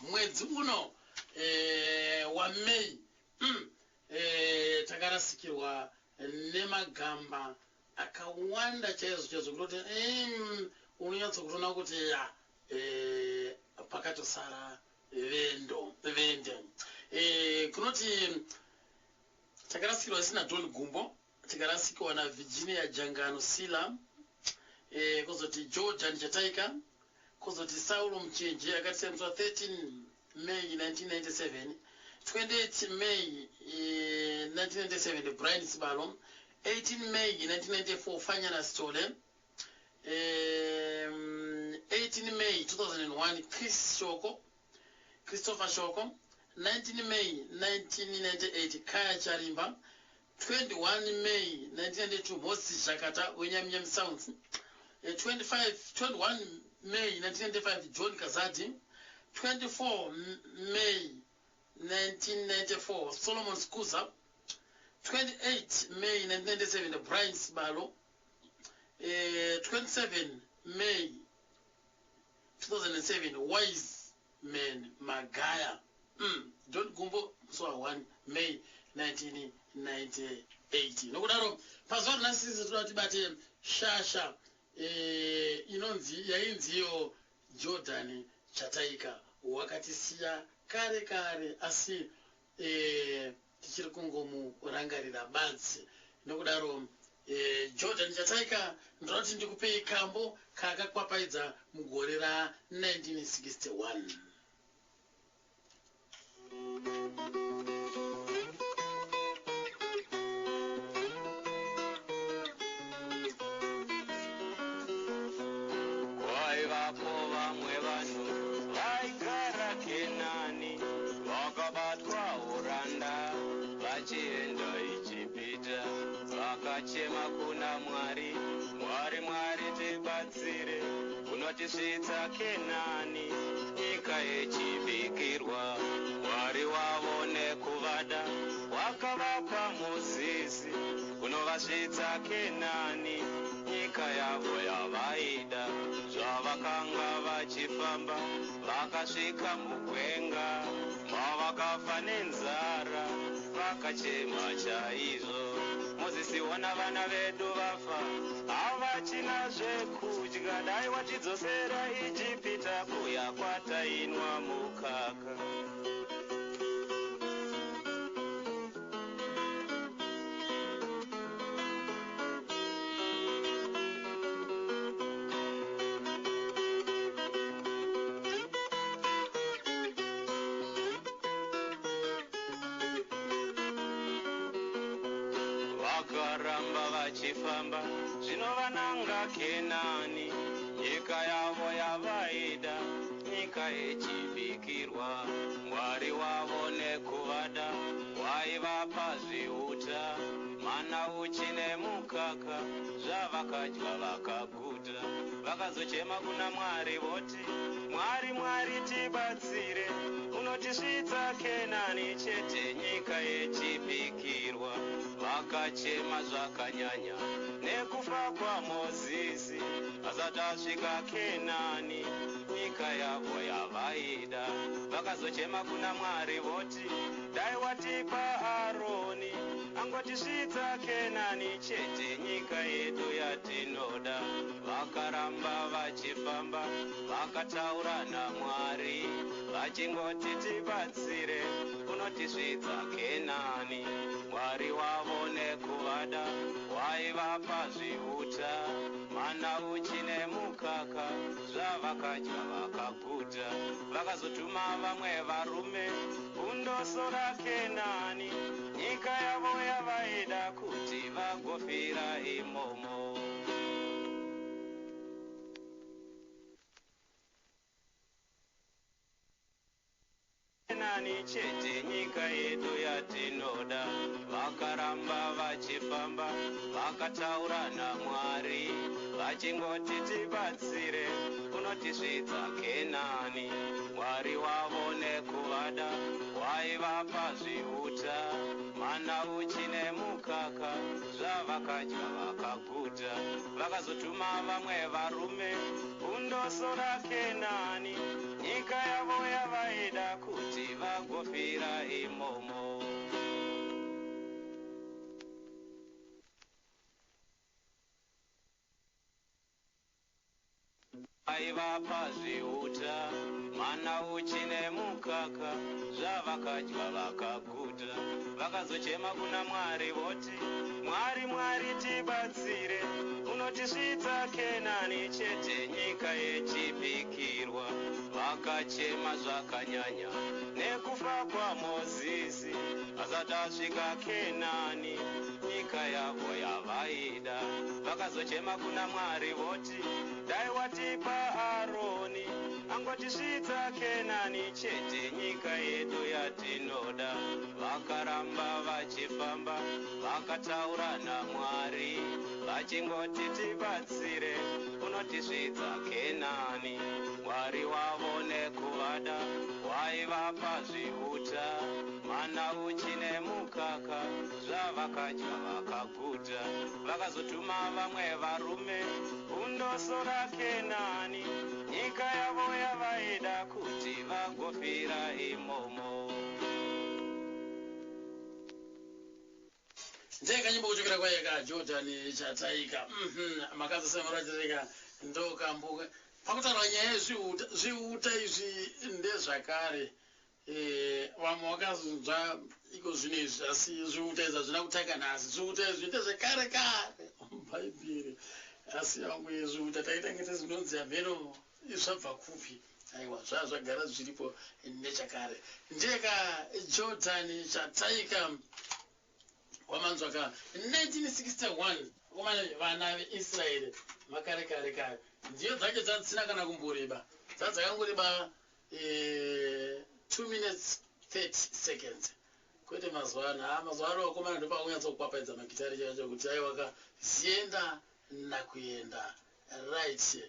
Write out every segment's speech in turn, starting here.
Mwedzi uno waMay takarasikirwa nemagamba akawanda chaizvo chaizvo kutoti unonyatsokutoona kuti ya pakatosara vendo vende. Kunoti takarasikirwa isina Don Gumbo, tikarasikirwa naVirginia Jangano Sila, kuzoti Jordan Chataika, kuzoti Saulo Muchenje akatisiya musi wa 13 May 1997, 28 May 1997 Brian Sibalo, 18 May 1994 Fanyana Sithole, 18 May 2001 Chris Shoko, Christopher Shoko, 19 May 1998 Kaya Charimba, 21 May 1992 Moses Zhakata weNyaminyami Sounds, 21 May 1995 John Kazadi, 24 May 1994 Solomon Skuza, 28 May 1997 Brian Sibalo, 27 May 2007 Wise Man Magaya. John Gumbo musi wa 1 May 1998. Nokudaro pazuva rinasisi toda tibate shasha inonzi yainziyo Jordan Chataika, wakatisiya kare kare, asi tichiri kungomurangarira badzi. Nokudaro Jordan Chataika ndoda kuti ndikupei kambo kaakakwapaidza mugore ra 1961. Kwaivapo vamwe vanhu vaigara Kenani, vakabatwa uranda vachienda Ijipita. Vakachema kuna Mwari, Mwari, Mwari tibatsire, unotisvitsa Kenani, nyika yechibikirwa. Mwari wavo nekuvada wakavapa Mozisi, unovasvitsa Kenani, nyika yavo yavaida. Zvavakanga vachifamba vakasvika mugwenga, mavakafa nenzara vakachema chaizvo. Mozisi, ona vana vedu vafa, havachina zvekudya, dai watidzosera Ijipita kuya kwatainwa mukaka. Vakaramba vachifamba zvino vananga Kenani, nyika yavo yavaida, nyika yechibikirwa. Mwari wavo nekuvada waivapa zviuta, mana, uchi nemukaka, zvavakadya vakaguta. Vakazochema kuna Mwari voti, Mwari, Mwari tibatsire, unotisvitsa Kenani chete, nyika yechipikirwa. Vakachema zvakanyanya nekufa kwaMozisi, asati asvika Kenani, nyika yavo yavaida. Vakazochema kuna Mwari voti, dai watipa Aroni angotisvitsa Kenani chete, nyika yedu yatinoda. Vakaramba vachifamba vakataura naMwari vachingoti, tibatsire, unotisvitsa Kenani. Mwari wavo nekuvada waivapa zviuta, mana, uchi nemukaka, zvavakadya vakaguta. Vakazotuma vamwe varume kundosora Kenani, nyika yavo yavaida kuti vagofira imomo. Kenani chete, nyika yedu yatinoda. Vakaramba vachifamba vakataura naMwari vachingoti, tibatsire, unotisvitsa Kenani. Mwari wavo nekuvada waivapa zviuta, mana, uchi nemukaka, zvavakadya vakaguta. Vakazotuma vamwe varume kundosora Kenani, nyika yavo yavaida. Aivapa zviuta, mana, uchi nemukaka, zvavakadya vakaguta. Vakazochema kuna Mwari voti, "Mwari, Mwari, tibatsire, unotisvitsa Kenani chete, nyika yechipikirwa." Vakachema zvakanyanya nekufa kwaMozisi asati asvika Kenani, nyika yavo yavaida. Vakazochema kuna Mwari voti, "Dai watipa Aroni angotisvitsa Kenani chete, nyika yedu yatinoda." Vakaramba vachifamba, vakataura naMwari vachingoti, "Tibatsire, unotisvitsa Kenani." Mwari wavo nekuvada waivapa zviuta, mana, uchi nemukaka, zvavakadya vakaguta. Vakazotuma vamwe varume kundosora Kenani, nyika yavo yavaida kuti vagofira imomo. Ndekanyimbo kuchokera kwayeka Jordan Chataika. Makazosemarateka ndokambuka pakutaura nyaya yezviuta. Zviuta izvi ndezvakare. Vamwe vakazonzwa iko zvino izvi, asi zviuta izvi hazvina kutanga nhasi. Zviuta izvi ndezvekare kare mubhaibheri, asi vamwe zviuta taita zvinonzi hameno zvabva kupi. Aiwa, zvaa zvagara zviripo nechakare. Ndeka Jordan Chataika wamanzwaka. 1961 komana, vana veIsraeri makare kare kare, nziyo dzacho dzadzisina kana kumboreba, dzadzakangoreba 2 minutes 30 seconds, kwete mazuva ano. Ha, mazuva ano vakomana ndopakunyatsa magitari chacho kuti aiwaka zienda nakuenda. Right,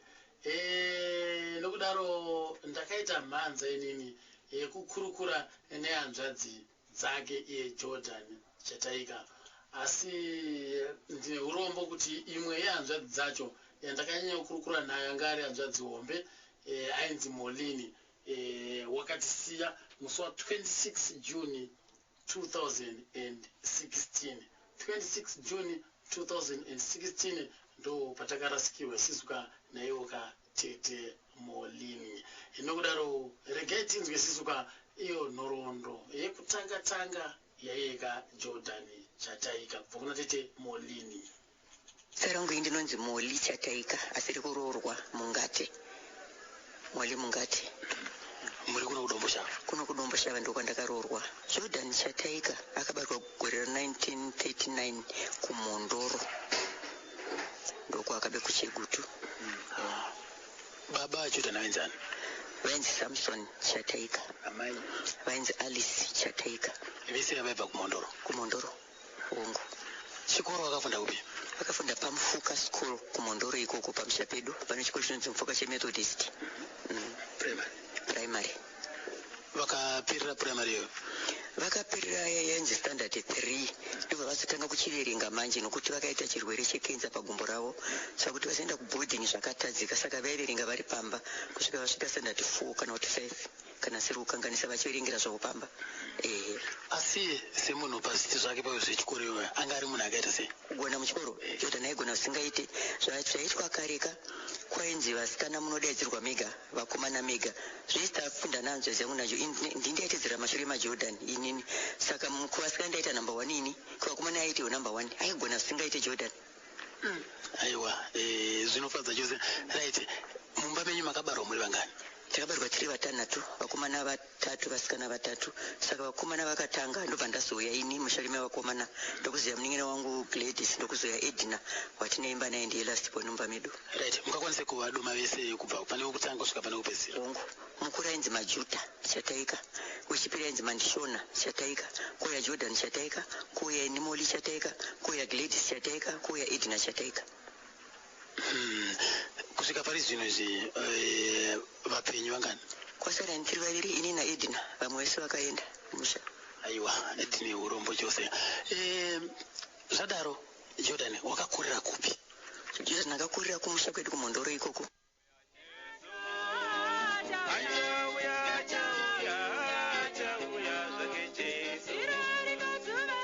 nokudaro ndakaita mhanza inini yekukurukura nehanzvadzi dzake iye Jordan Chataika, asi ndine urombo kuti imwe yehanzvadzi dzacho yandakanyanya kukurukura nayo anga ari hanzvadzi hombe, ainzi Molini, wakatisiya musi wa26 June 2016. 26 June 2016 ndo patakarasikirwa isusu naiwoka tete Molini. Nokudaro regai tinzwe sisuka iyo nhoroondo yekutanga tanga yaiyeka Jordan Chataika kubva kuna tete Molini. Zita rangu iyi ndinonzi Moli Chataika, asiri kuroorwa, Mungate, Moli Mungate. Muri kuno kuDomboshava? Kuno kuDomboshava ndokwandakaroorwa. Jordan Chataika akabarwa gore ra1939 kuMhondoro, ndokwakabe kuChegutu. Baba Jordan vainzani? Vainzi Samson Chataika. Amai? Vainzi Alice Chataika. Vese vaibva kuMhondoro? KuMhondoro, hongu. Chikoro vakafunda kupi? Vakafunda paMufuka School kuMhondoro ikoko. Pamusha pedu pane chikoro chinonzi Mufuka cheMethodist. Primary? Primary. Vakaperera primary iyoyo? Vakaperera yainzi standard 3, ndobva vazotanga kuchiverenga manje, nokuti vakaita chirwere chekenza pagumbo ravo, saka kuti vazoenda kuboarding zvakatadzika. Saka vaiverenga vari pamba kusvika vasvika standard 4 kana kuti 5, kana siri kukanganisa, vachiverengera zvavo pamba, ehe. Asi semunhu pasiti zvake payo zvechikoro iyoyo, anga ari munhu akaita sei? Kugona muchikoro, Jordan aigona zvisingaite. Zvaiitwa kareka, kwainzi vasikana munodaidzirwa mega, vakomana mega. Zvese tafunda nahanzvadzi yangu nacho, ndindaitedzera mashure maJordan inini. Saka kuvasikana ndaita number one ini, kuvakomana aitewo number one. Aigona zvisingaite Jordan. Aiwa, zvinofadza chose. Right, mumba menyu makabarwa muri vangani? Takabarwa tiri vatanhatu, vakomana vatatu, vasikana vatatu. Saka vakomana vakatanga, ndobva ndazouya ini mushure mevakomana, ndokuzoya munin'ina wangu Gladys, ndokuzoya Edina watinoimba naye, ndiye last born mumba medu. Right, mungakwanise kuvadoma vese kubva pane wekutanga kusvika pane wekupedzisira? Hongu. Mukuru ainzi Majuta Chataika, wechipiri ainzi Mandishona Chataika, kuuya Jordan Chataika, kuuya Nimoli Chataika, kuuya Gladys Chataika, kuuya Edina Chataika. Kusvika pari zvino izvi, vapenyu vangani? Kwasara tiri vaviri, ini naEdina. Vamwe vese vakaenda musha. Aiwa, tine urombo chose. Zvadaro, Jordan wakakurira kupi? Jordan akakurira kumusha kwedu kuMhondoro ikoko. Achauya, achauya, achauya zvake Jesu. Zuva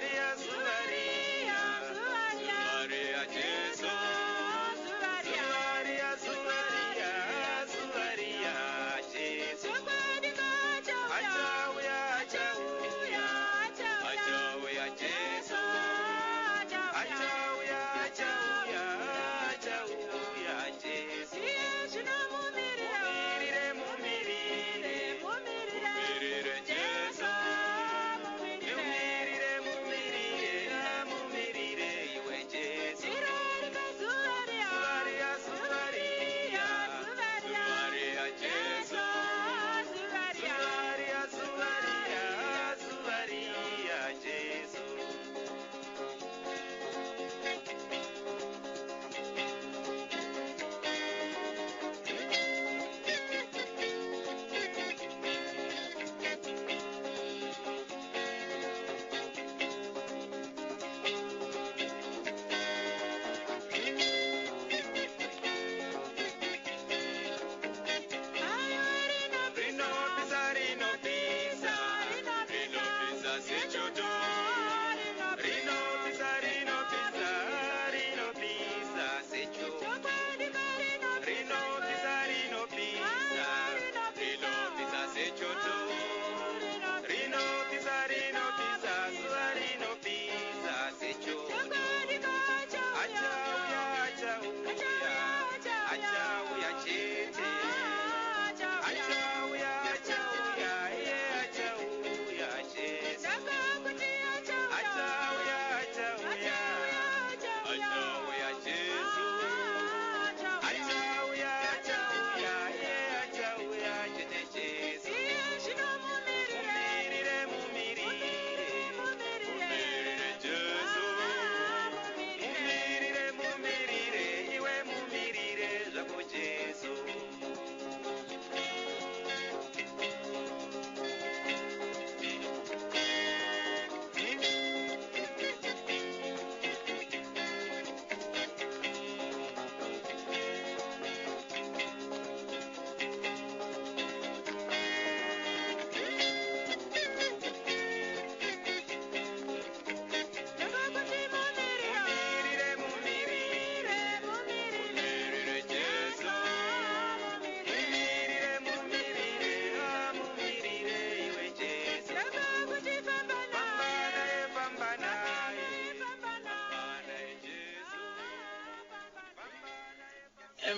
riya, zuva riya, zuva riya Jesu. Zuva riya, zuva riya.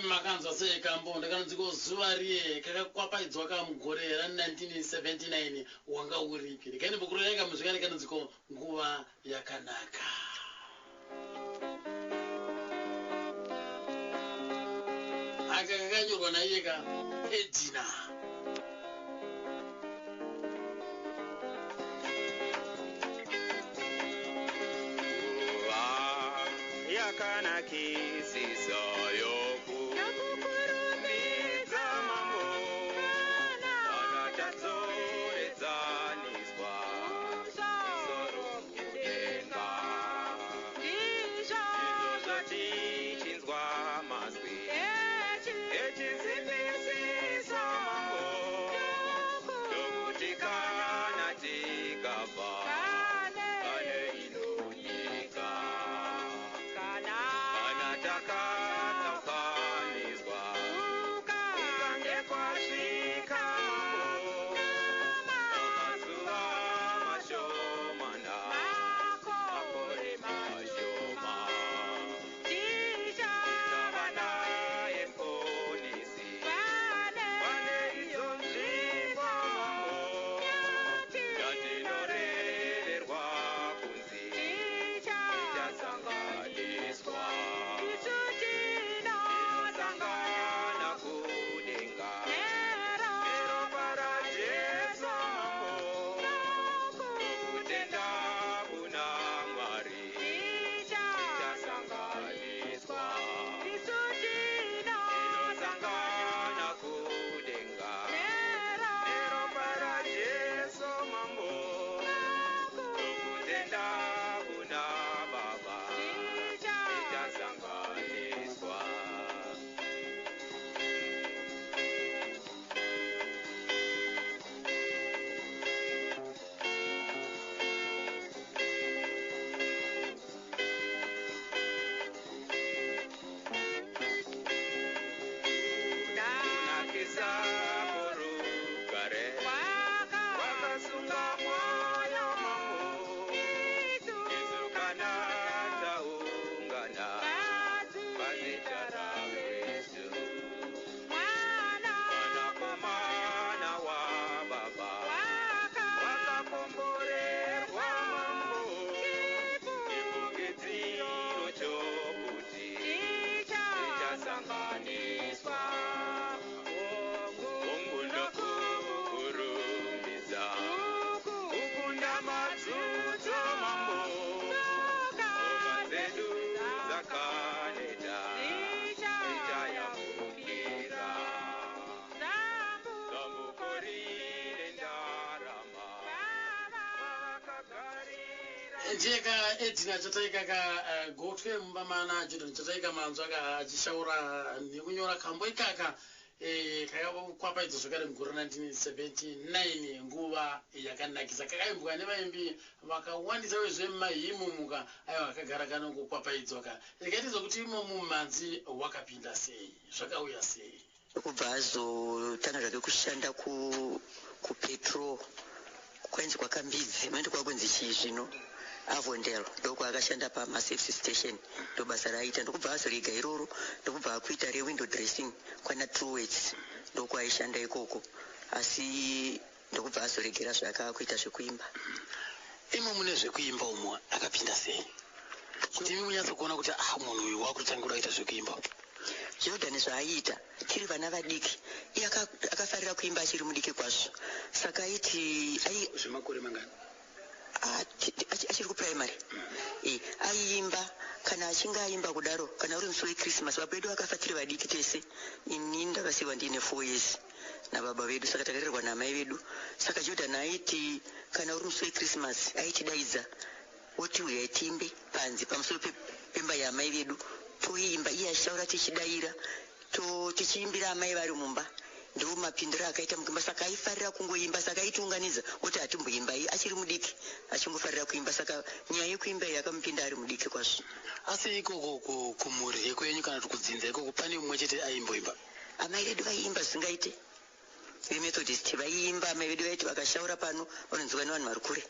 Makanzwa sei kambo ndakanonziko zuva riye kakakwapaidzwa ka mugore ra1979 wanga uripi? Regai ndimbokurorera kamuzvikare kanonziko nguva yakanaka. Aka kakanyorwa naiye ka Edina. Nguva yakanakisisa yokurumbidza Mambo, kana tadzoredzaniswa misoro kudenga. Ndizvo zvatichinzwa mazwi echisimbisisa Mambo, ndokuti kana tikabva pane ino nyika, kana takatsaukaniswa, kukange kwasvika Mambo, pamazuva mashomana, makore mashoma, tichava naye Muponesi pane idzo nzvimbo Mambo, yatinoreverwa kunzi tichasanganiswa. Tinosangana kudenga neropa raJesu Mambo, nokutenda kuna Mwari tichasanganiswa. Tinosangana kudenga neropa raJesu Mambo, nokutenda kuna Baba tichasanganiswa. Kunakisa kworugare kwakasunga mwoyo Mambo, isu kana taungana pazita raKristu, mwanakomana waBaba wakakomborerwa Mambo, chifungidziro chokuti tichasanganiswa. Hongu, ndokukurumbidza kukunda madzudzo Mambo, ngoma dzedu dzakaneta tichayambukira zambuko rine ndarama vakagarira. Ndiye ka Edina Chataika ka gotwe mumba mana Jordan Chataika manzwa ka achishaura nekunyora kambo ikaka kakakwapaidzwa zvakare mugore 1979 nguva yakanakisa, kakaimbwa nevaimbi vakawandisa vezvemahimu muka aiwa akagara kanongokwapaidzwa ka. Rikaitizwa kuti imo mumhanzi wakapinda sei, zvakauya sei? Kubva azotanga zvake kushanda kupetrol kwainzi kwaKambidzi, manje kwakunzi chii zvino, Avondale, ndokwaakashanda pamaservice station, ndo basa raaita. Ndokubva azorega iroro, ndokubva akuita rewindow dressing kwana Truworths, ndokwaaishanda ikoko, asi ndokubva azoregera zvake akuita zvekuimba. Imo mune zvekuimba umo akapinda sei, kuti imi munyatsokuona kuti ah, munhu uyu wakutangira kuita zvekuimba? Jordan zvaaiita tiri vana vadiki, iye akafarira kuimba achiri mudiki kwazvo, saka aiti Zvemakore mangani? Achiri kupuraimary aiimba. Kana achinge aimba kudaro, kana uri musi weChristmas, baba vedu vakafa tiri vadiki tese, ini ndakasiyiwa ndiine 4 years nababa vedu, saka takarerwa namai vedu. Saka Jordan aiti kana uri musi weChristmas aitidaidza oti, "Uyai tiimbe panze pamusoro pemba yamai vedu." Toimba, iye achitaura, tichidayira, tichiimbira amai vari mumba. Ndo mapindiro akaita mukuimba. Saka aifarira kungoimba, saka aitiunganidza oti, "Hatimboimbai." Achiri mudiki achingofarira kuimba, saka nyaya yekuimba iyi yakamupinda ari mudiki kwazvo. Asi ikoko kumhuri yekwenyu kana kuti kudzinza ikoko pane mumwe chete aimboimba? Amai vedu vaiimba zvisingaite, veMethodist vaiimba. Amai vedu vaiti vakashaura pano vanonzwa nevanhu vari kure.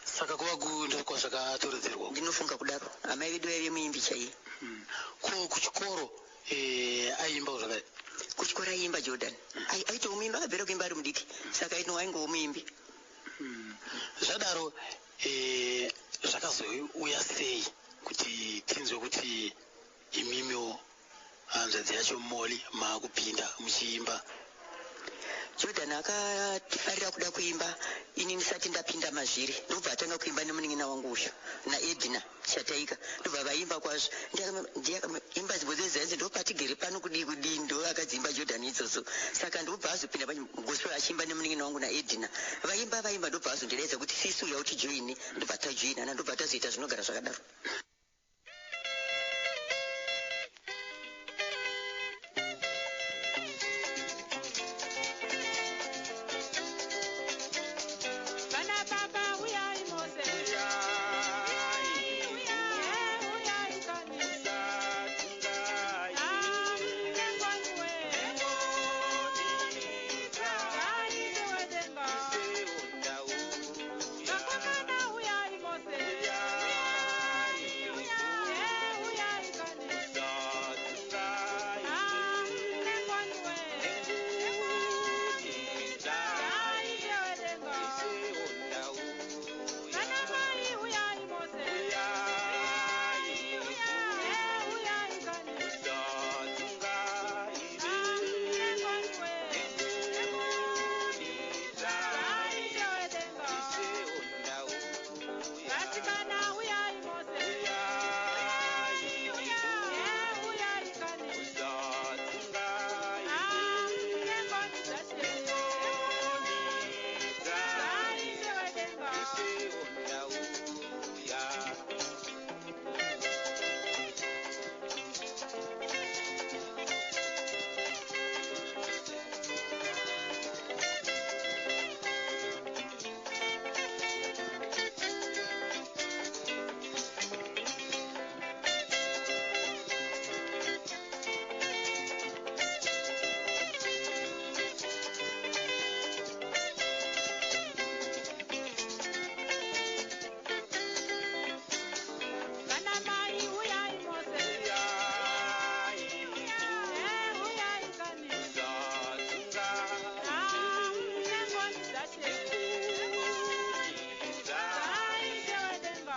Saka kuva ndokwazvakatoredzerwa? Ndinofunga kudaro, amai vedu vaive muimbi chaiye. Ko kuchikoro? Aiimbawo zvakare? Kuchikoro aiimba Jordan. Aitawo muimbi, akabvira kuimba ari mudiki, saka aino aingowo muimbi. Zvadaro, zvakazouya sei kuti tinzwe kuti imimiwo hanzvadzi yacho Moli maakupinda muchiimba? Jordan akafarira kuda kuimba ini ndisati ndapinda mazviri, ndobva atanga kuimba nemunin'ina wangu uyu naEdina Chataika, ndobva vaimba kwazvo. Imba dzimbo dzedzainzi ndopatigere pano kudii kudii, ndo akadziimba Jordan idzodzo. Saka ndobva azopinda gospel achiimba nemunin'ina wangu naEdina. Vaimba vaimba, ndobva azondidaidza kuti, "Sisi, uya utijoine." Ndobva tajoinana, ndobva tazoita zvinogara zvakadaro. Vana baba, uyai mose. Uyai kani. Ah, nengoni we. Aise wedenga. Vakomana, uyai mose. Uyai kani. Ah, nengoni we. Aise wedenga. Vana mai, uyai mose. Uyai kani. Ah, nengoni we. Aise wedenga. Vasikana, uyai mose. Uyai kani. Ah, nengoni dzashe. Aise wedenga. Vana mai, uyai mose. Uyai kani. Ah, nengoni dzashe. Aise wedenga.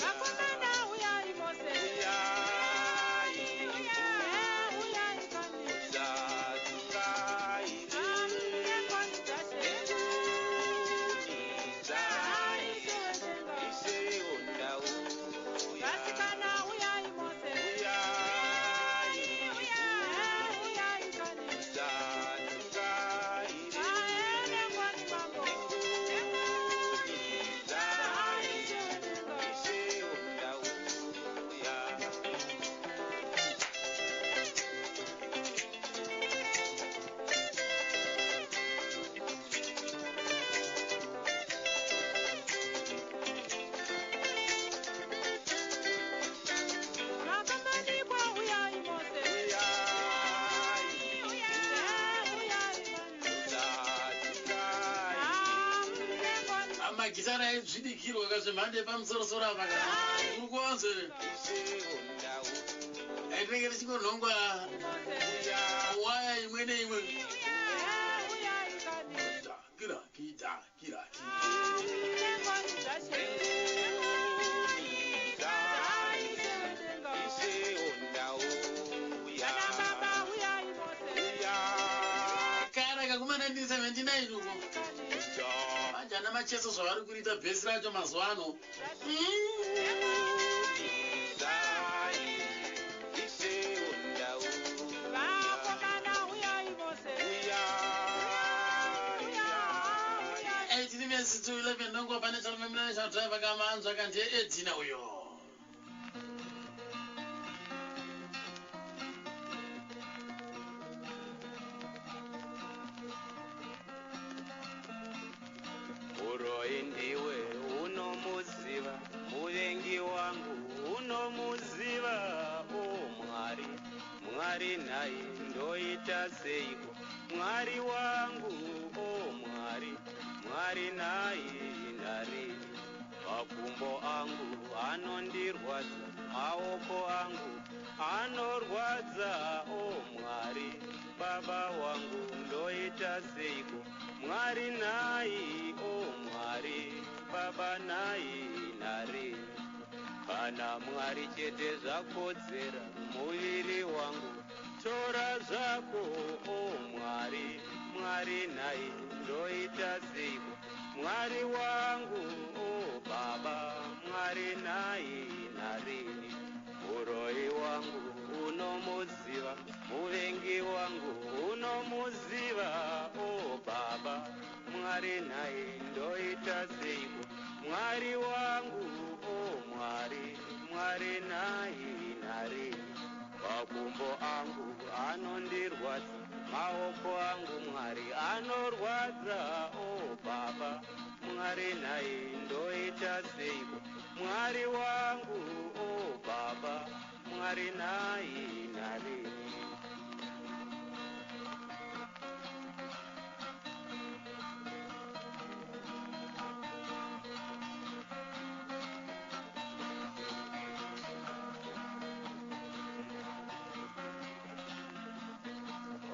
Vakomana, uyai mose. Uyai kani. Ah, nengoni dzashe. Aise wedenga. Vasikana, uyai mose. Uyai kani. Ah, nengoni mambo. Aise wedenga. Vakamanikwa, uyai mose. Uyai kani. Ah, nengoni. Magitara aizvidikirwa kazvemhando yepamusorosoro apa ka, uri kuwanzo rinenge richingonhongwa waya imwe neimwe. Uyai kani. Kira kita kira ki. Nengoni dzashe. Aise wedenga. Vana baba, uyai mose. Kara kakuma 1979 uko. Manje ana Macheso zvavari kuita bhesi racho mazuva ano. Vakomana, uyai mose. 18 minutes to 11, nonguva pane charume chadriver kamanzwa kandiye Edina uyo. Uroi ndiwe unomuziva, muvengi wangu unomuziva. O Mwari, Mwari, nhai ndoita seiko, Mwari wangu? O Mwari, Mwari, nhai ndarini? Makumbo angu anondirwadza, maoko angu anorwadza. O Mwari, baba wangu, ndoita seiko? Mwari nhai, o Mwari, baba nhai nari. Kana Mwari chete zvakodzera, muviri wangu tora zvako. O Mwari, Mwari nhai, ndoita seiko? Mwari wangu, o baba, Mwari nhai narini. Muroi wangu unomuziva, muvengi wangu unomuziva. O baba, Mwari nhai, ndoita seiko? Mwari wangu, o Mwari, Mwari nhai narini. Makumbo angu anondirwadza, maoko angu Mwari anorwadza. O baba, Mwari nhai, ndoita seiko? Mwari wangu, o baba, Mwari nhai narini.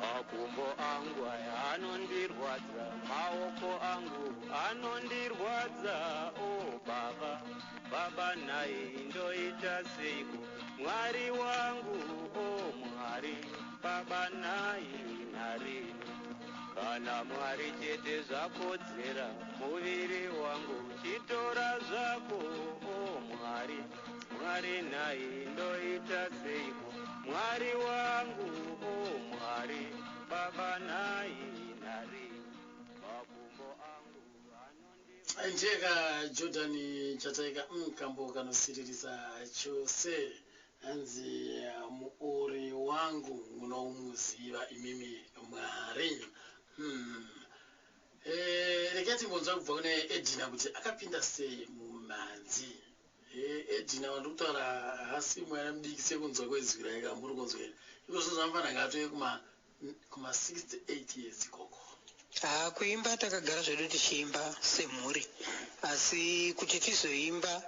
Makumbo angu aya anondirwadza, maoko angu anondirwadza. O baba, baba nhai, ndoita seiko? Mwari wangu, o Mwari, baba nhai narini. Kana Mwari chete zvakodzera, muviri wangu chitora zvako. O Mwari, Mwari nhai, ndoita seiko? Mwari wangu, o Mwari, baba nhai narini. Makumbo angu anondirwadza. Njeka Jordan Chataika, kambo kanosiririsa chose. Hanzi muori wangu munomuziva imimi Mwari. Regai timbonzwa kubva kune Edina kuti akapinda sei mumhanzi. Edina wandiri kutaura haasi mwana mudiki sekunzwa kwezwi rake amuri kunzwa here. Ikozvo zvanofanira ngatove kuma 68 years ikoko. Haa, kuimba takagara zvedu tichiimba semhuri, asi kuti tizoimba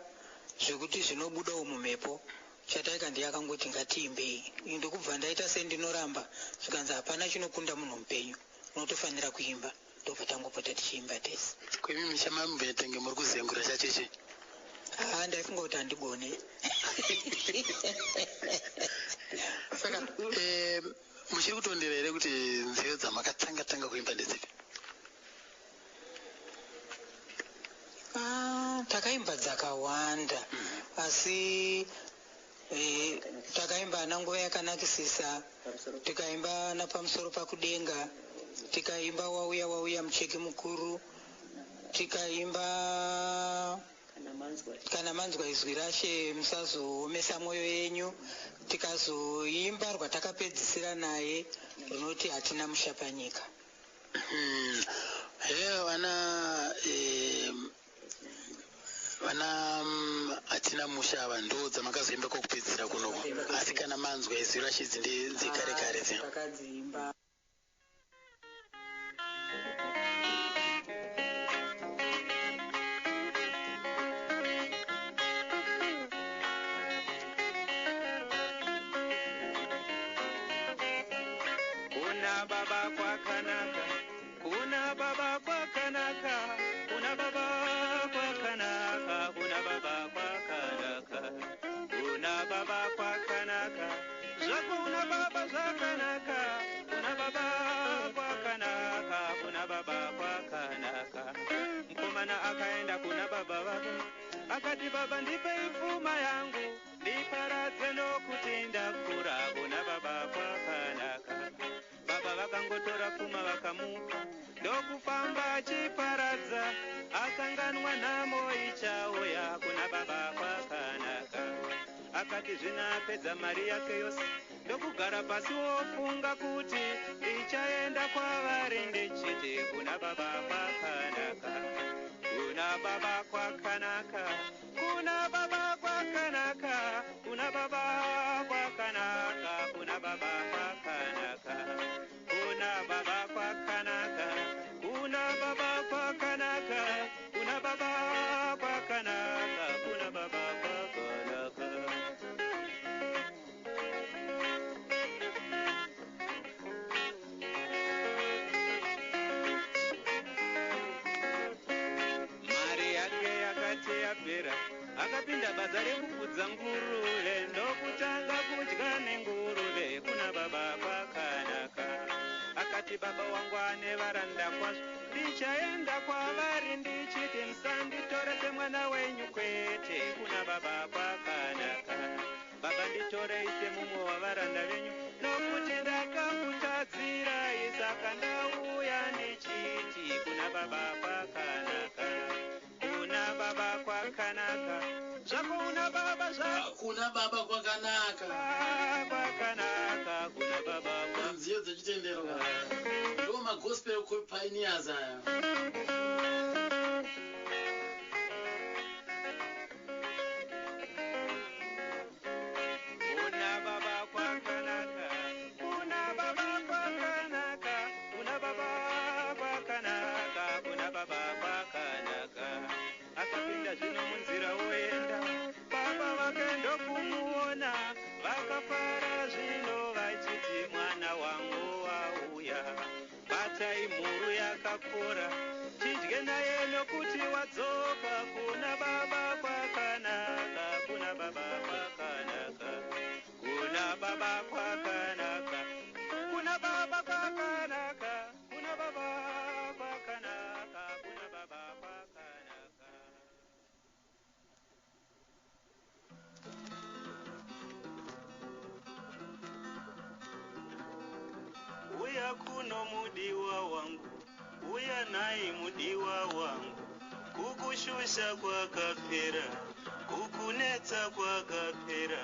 zvekuti zvinobudawo mumhepo, Chataika ndiye akangoti ngatiimbei. Ndokubva ndaita sendinoramba, zvikanzi hapana chinokunda munhu mupenyu, unotofanira kuimba. Ndobva tangopota tichiimba tese. Kwemi muchamambetenge muri kuzengura chacheche? Haa, ndaifunga kuti handigone. Saka muchiri kutondera here kuti nziyo dzamakatanga tanga kuimba ndedzipi? Ah, takaimba dzakawanda, asi takaimba ana Nguva Yakanakisisa, tikaimba naPamusoro Pakudenga, tikaimba Wauya Wauya Mucheki Mukuru, tikaimba Kana Manzwa Izwi Rashe Musazoomesa Mwoyo Yenyu, tikazoimba rwatakapedzisira naye runoti Hatina Musha Panyika. He, vana vana Hatina Musha ava ndo dzamakazoimba kwokupedzisira kunoko, asi Kana Manzwa Izwi Rashe idzi ndedzekare kare dzi Takadziimba. Kuna baba kwakanaka, kuna baba kwakanaka, kuna baba kwakanaka, kuna baba kwakanaka, kuna baba kwakanaka, zvakuna baba zvakanaka, kuna baba kwakanaka, kuna baba kwakanaka. Mukomana akaenda kuna baba vake, akati, "Baba, ndipei pfuma yangu ndiparadze nokuti ndakura." Kuna baba kwakanaka. Baba vakangotora pfuma vakamupa, ndokufamba achiparadza, akanganwa nhamo ichauya. Kuna baba kwakanaka. Akati zvino apedza mari yake yose, ndokugara pasi wofunga kuti ndichaenda kwavari ndichiti kuna baba kwakanaka, kuna baba kwakanaka, kuna baba kwakanaka, kuna baba kwakanaka, kuna baba kwakanaka, kuna baba kwakanaka, kuna baba kwakanaka, kuna baba kwakanaka. Akati baba wangu ane varanda kwazvo, ndichaenda kwavari ndichiti musanditore semwana wenyu, kwete, kuna baba kwakanaka. Baba, nditorei semumwe wavaranda venyu, nokuti ndakakutadzirai, saka ndauya ndichiti kuna baba kwakanaka, kuna baba kwakanaka. Zvako una baba zvako Kuna baba kwakanaka. Kwakanaka, kuna baba. Nziyo dzechitendero, ndo magospel pioneers aya. Kuna baba kwakanaka, kuna baba kwakanaka, kuna baba kwakanaka, kuna baba kwakanaka. Akapinda zvino munzira oenda, baba vake ndokumuona, vakafara zvino vachiti, "Mwana wangu wauya, batai mhuru yakakora tidye naye, nokuti wadzoka." Kuna baba kwakanaka, kuna baba kwakanaka, kuna baba kwakanaka, kuna baba kwakanaka, kuna baba kwakanaka, kuna baba kwakanaka. Uya kuno mudiwa wangu, uya nai mudiwa wangu. Kukushusha kwakapera, kukunetsa kwakapera,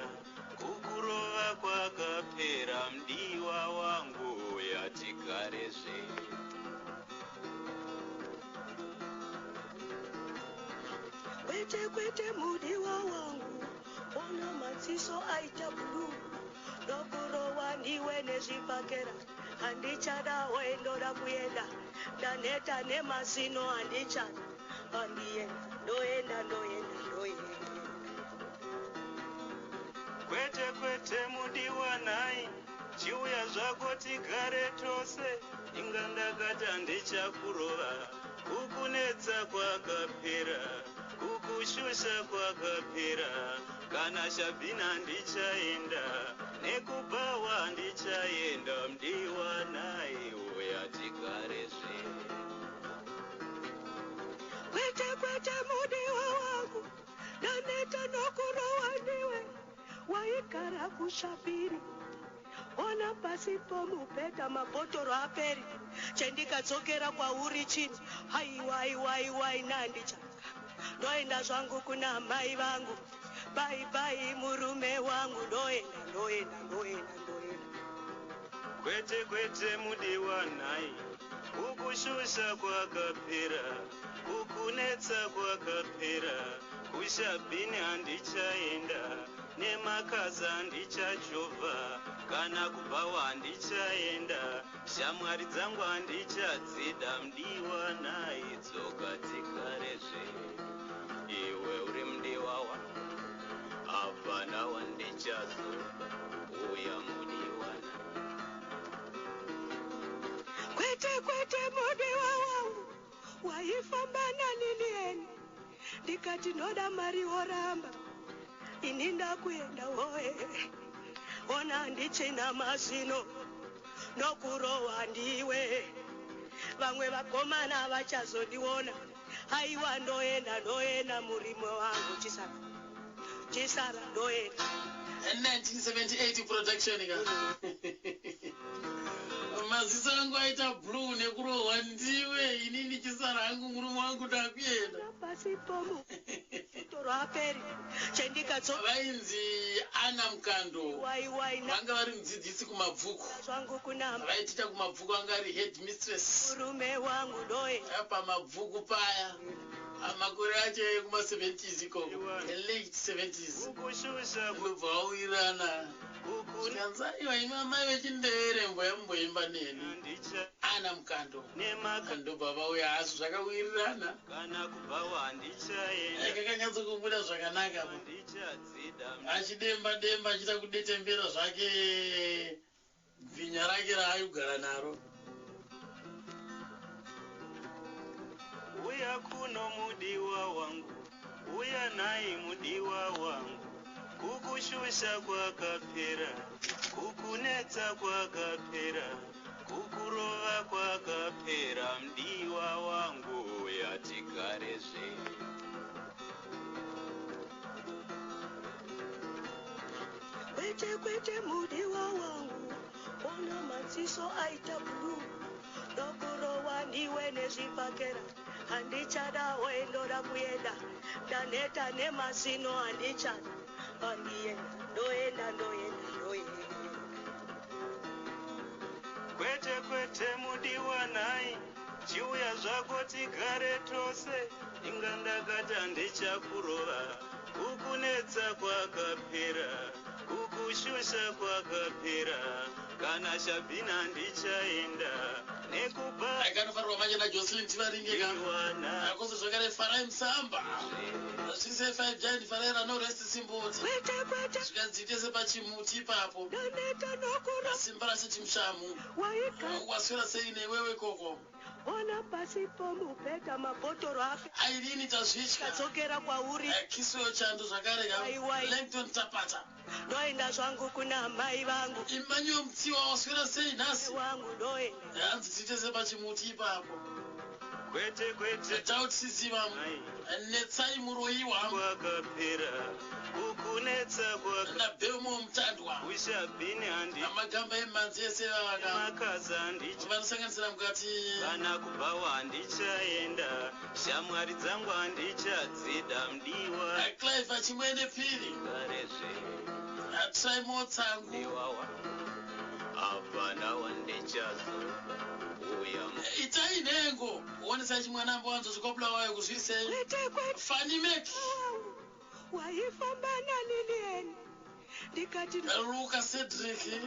kukurova kwakapera. Mudiwa wangu, uya tigarezve. Kwete, kwete, mudiwa wangu, ona madziso aita blue nokurowa ndiwe nezvibhakera. Handichada, ndoda kuenda, ndaneta nemazino, handichada, handienda, ndoenda, ndoenda, ndoenda. Kwete, kwete, mudiwa nai, chiuya zvako tigare tose. Inga ndakati handichakurova. Kukunetsa kwakapera, kukushusha kwakapera. Kana shabhina handichaenda, nekubhawa handichaenda. Mudiwa nai, uya tigarezve. Kwete, kwete, mudiwa wangu, ndaneta nokurowa ndiwe. Waigara kushapiri, ona pasi pomubhedha mabhotoro aperi. Chendikadzokera kwauri chini? Haiwa, aiwa, aiwa, inandicha ndoenda zvangu kuna mai vangu. Bye bye, murume wangu, ndoenda, ndoenda, ndoenda, ndoenda. Kwete, kwete, mudiwa nhai, kukushusha kwakapera, kukunetsa kwakapera. Kushabhini handichaenda, nemakaza handichachovha, kana kubhawa handichaenda, shamwari dzangu handichadzida. Mudiwa nhai, dzoka tigarezve. Iwe uri mudiwa wangu, hapana wandichazoda. Uya mudiwa nhai. Kwete, kwete, mudiwa wangu, waifamba naLilieni, ndikati ndoda mari woramba. Ini ndakuenda woye, ona ndichina mazino nokurowa ndiwe. Vamwe vakomana vachazondiona. Haiwa, ndoenda, ndoenda, murume wangu, chisara, chisara, ndoenda. 1978 production ka. Maziso angu aita blue nekurohwa ndiwe, inini chisara hangu, murume wangu, ndakuenda. Pasi pomutoro aperi chendikadzoka. Vainzi Ana Mukando. Waiwai. Vanga vari mudzidzisi kuMabvuku. Zvangu kuna Vaiticha kuMabvuku, vanga vari head mistress. Murume wangu, ndoenda. PaMabvuku paya, makore acho ekuma70s ikoko, late 70s. Kukushusha. Ndobva vawirirana. Kukuna. Zvikanzi, "Aiwa, imi amai vechindevere, mboyamboimba neni." Handicha. Ana Mukando. Nemaka. Ndobva vauya, asi zvakawirirana. Kana kubhawa handichaenda. Kakanyatsokubuda zvakanaka. Handichadzida. Achidemba demba, achiita kudetembera zvake bvinya rake raaigara naro. Uya kuno mudiwa wangu, uya nhai mudiwa wangu. Kukushusha kwakapera, kukunetsa kwakapera, kukurova. Kwete kwete mudiwa wangu, ona maziso aita blue, ndokurowa ndiwe nezvibhakera, handichada wendoda kuenda, ndaneta nemazino handichada, handienda, ndoenda ndoenda ndoenda. Kwete kwete mudiwa nhai, chiuya zvako tigare tose. Inga ndakati handichakurova, kukunetsa kwakapera, kukushusha kwakapera, kana shabhina handichaenda nekuba Akanofanirwa manje naJocelyn Tivaringe ka. iwana. Akozo zvakare Farai Musamba, zvise 5 Giant Farai Ranorest Simboti. Kwete kwete Zvikanziite sepachimuti ipapo. ndaneta nokuro Simba rashe Chimushamu. waika Waswera sei newewe ikoko? ona pasi pomubhedha mabhotoro afe Airini tazvitya. kadzokera kwauri. Kisweyo chando zvakare ka. Aiwa. Langton Tapata. Ndoenda zvangu kuna mai vangu. Emmanuel Mutsiwa, waswera sei nhasi? Wangu ndoenda. Hanzi tiite sepachimuti ipapo. Kwete kwete Tautisiziva. nhai, Netsai Muroyiwa. kwakapera, kukunetsa kwaka NaBelmo Mutandwa. ushabhini handi Amagamba emanzi ese vavaka. makaza handicha Vanosanganisira mukati. kana kubhawa handichaenda, shamwari dzangu handichadzida mudiwa. Clive Achimwene Piri. Garezve Traimo Tsangu. mudiwa wangu, hapana wandichazo uya. Itai nhengo. Onesai chimwanambo wanzo zvikobulawayo kuzvirisei. Kwete kwete Fanny Mac. wangu waifamba naLilieni, ndikati Luka Cedric.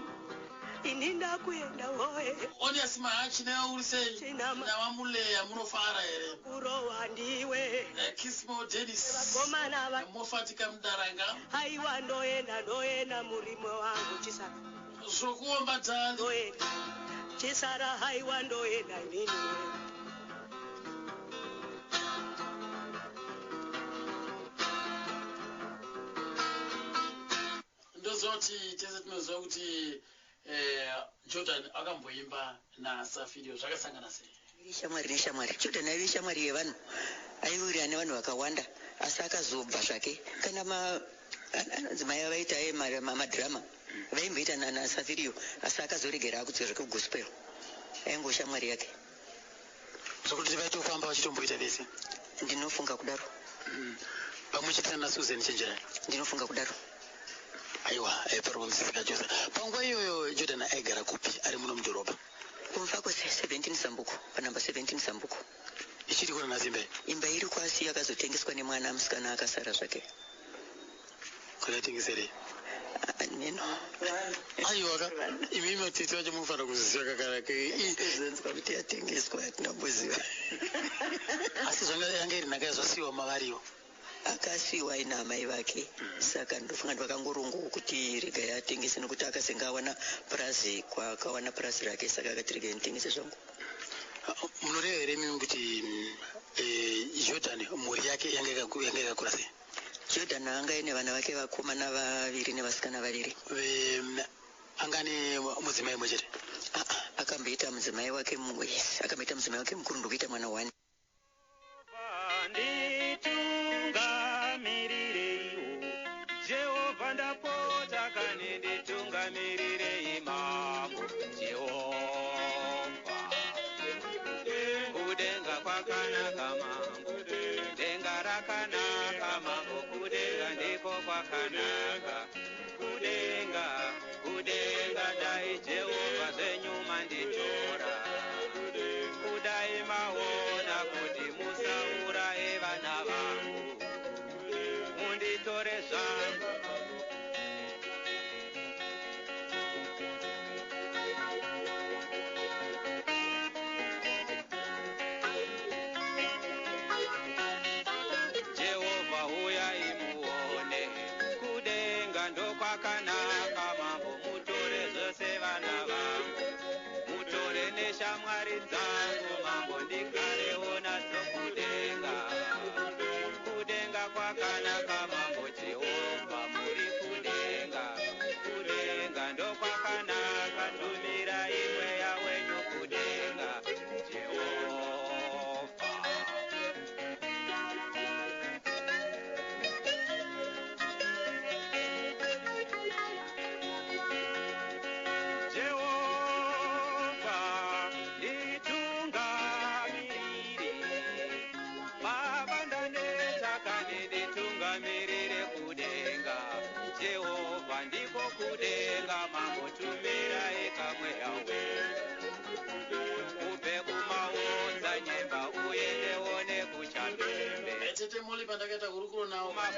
ini ndakuenda woye. Onias Mahachi newe uri sei? Chinama. NawaMuleya munofara here? Kurowa ndiwe. Kismo Dennis. Vakomana va Mofatika Mudaranga. haiwa ndoenda ndoenda murimo wangu chisara. Zvokuomba dhali. Ndoenda chisara, haiwa ndoenda inini. Ndoziva kuti tese tinoziva kuti Jordan akamboimba naSafirio, zvakasangana sei? Iri shamwari neshamwari. Jordan aive shamwari yevanhu, aiwirirana nevanhu vakawanda, asi akazobva zvake kana anonzi mai avaita madhirama vaimboita naSafirio, asi akazoregera akudzokera kugospel, aingo shamwari yake. Zvokuti vaitofamba vachitomboita vese? Ndinofunga kudaro. Pamwe chete naSusan Chenjerai? Ndinofunga kudaro. Aiwa, pari kunzwisisika chose. Panguva iyoyo Jordan aigara kupi ari muno mudhorobha? Kumufako 17 Sambuko, panamba 17 Sambuko. Ichiri kuna nhasi imba iyi? Imba iri kwasi, akazotengeswa nemwana musikana akasara zvake. Kwakatengeserei? Ah, neno. Aiwa ka, imimi matiti vacho munofanira kuziva kakara. Kuzonzwa kuti yatengeswa, yatinamboziva. Asi zvanga yanga iri nhaka yazvasiyiwa mavariwo? Akasiyiwa aina amai vake, saka ndofunga ndi vakangorongawo kuti regai atengese, nokuti akazenge awana purazi, kwakawana purazi rake, saka akati regai nditengese zvangu. Munoreva here imimi kuti Jordan mhuri yake yanga yakakura sei? Jordan anga aine vana vake vakomana vaviri nevasikana vaviri. Anga ane mudzimai mumwe chete? Ah, ah, akamboita mudzimai wake yes, akamboita mudzimai wake mukuru ndokuita mwana one. Nditungamirireiwo Jehovha, ndapota kani, nditungamirirei mambo Jehovha. Kudenga kwakanaka mambo, denga rakanaka mambo, kudenga ndiko kwakanaka, kudenga, kudenga. Dai Jehovha zvenyu manditora, kudai maona kuti musauraye vana vangu, munditore zvangu. Jehovha, huyai muone kudenga.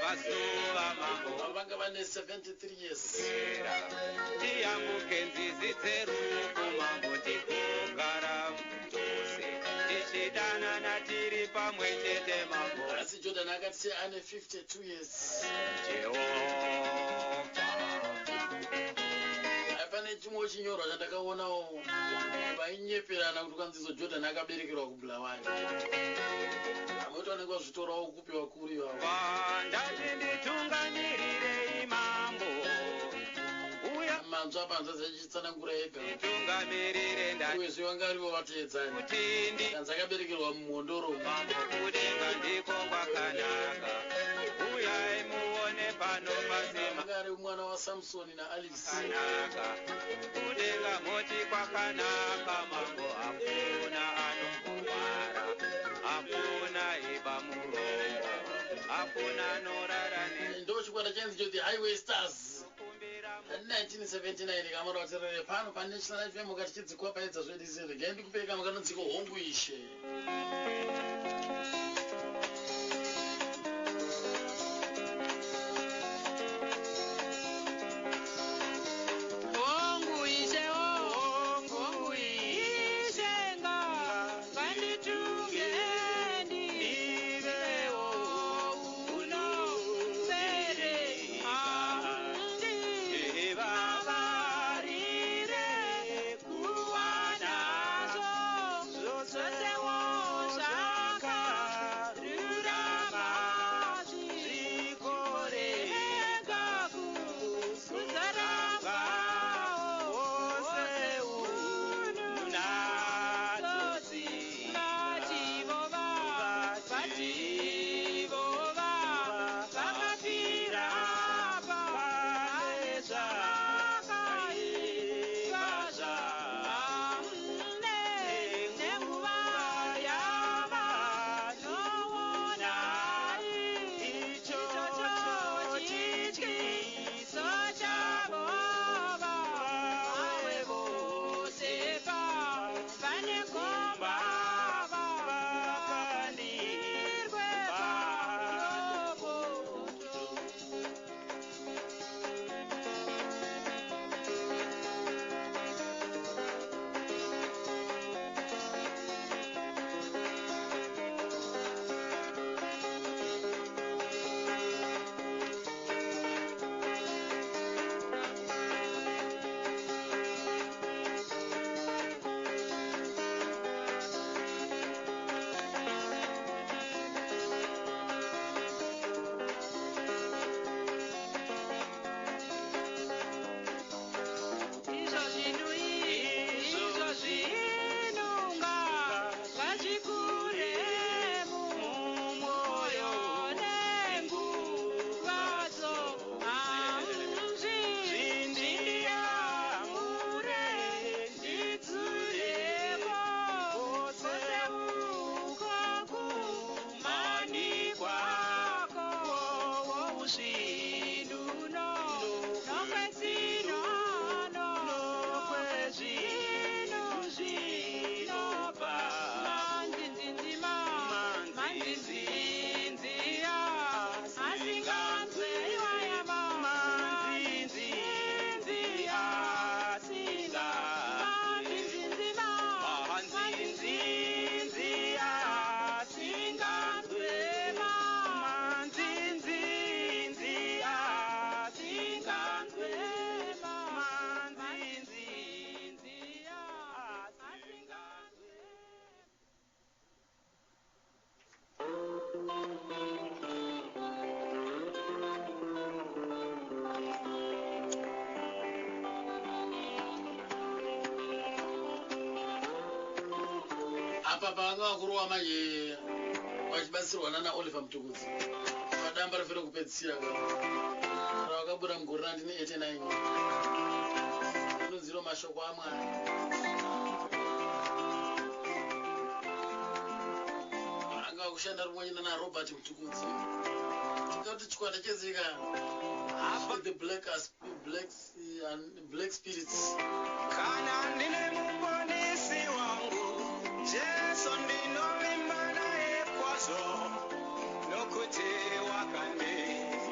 kumabvazuva mambo. Vanga vane 73 years. Era tiyambuke nzizi dzerufu mambo, tigogara tose tichidanana tiri pamwe chete mambo. Asi Jordan akati ane 52 years. Jehovha. Pane chimwe chinyorwa chandakaonawo, vainyeperana kuti kwanzizo Jordan akaberekerwa kuBulawayo. Amwe vanenge vazvitorawo kupi vakuru ivavo. Ndati nditungamirirei mambo, uya. Manzwa panza dzachitsanangura ega. Nditungamirire ndati. Uyezve vanga varivo vateedzani. Kuti ndi Kanzi akaberekerwa mumhondoro. Mambo, kudenga ndiko kwakanaka, uyai muone pano pasima. Anga ari mwana waSamsoni naAlice. Kwakanaka kudenga, moti kwakanaka mambo, hakuna anomborwara, hakuna iba murongo, hakuna anorara. Ndo chikwata chainzi cho the Highway Stars. Nekukumbira. 1979 kamara vaterere pano paNational FM mukati chidzikwa paedza zvedu izvi. Regai ndikupei kamwe kanonziko Hongu Ishe. Hongu Ishe, hongu Ishe, nganditunge ndivewo unosere handivavarire kuwanazvo zvosewo zvakarurama zvikorega kuzaramba wose unatsotsi. Vativova, vativova vakafira pane zvakaipa zvamune nenguva yavanoona ichocho chityiso chavo vave vose pane gomba vakandirwe pamoto. Izvo zvinhu, izvo zvinunga ngazvikure mumwoyo nenguvadzo zvindiamure ndidzureko kwose uko kumanikwako zvinuno nokwezinono nokwezvinu zvinopa manzinzinzima manzinzinziya asinganzwe iwayama manzinzinziya asinga manzinzinzima manzinzinziya asinganzwe manzinzinziya asinganzwe manzinzinziya asinganzwe. Apa pavanga vakurowa manje vachibatsirwa nana Oliver Mutukudzi padamba rifere kupedzisira ravakabuda mugore ra1989 inonziro Mashoko aMwari. Anga vakushanda rumwe nana Robert Mutukudzi, tikati chikwata chezika the Black Spirits. Kana ndine muponesi wangu Jesu, ndinovimba naye kwazvo nokuti wakandifira.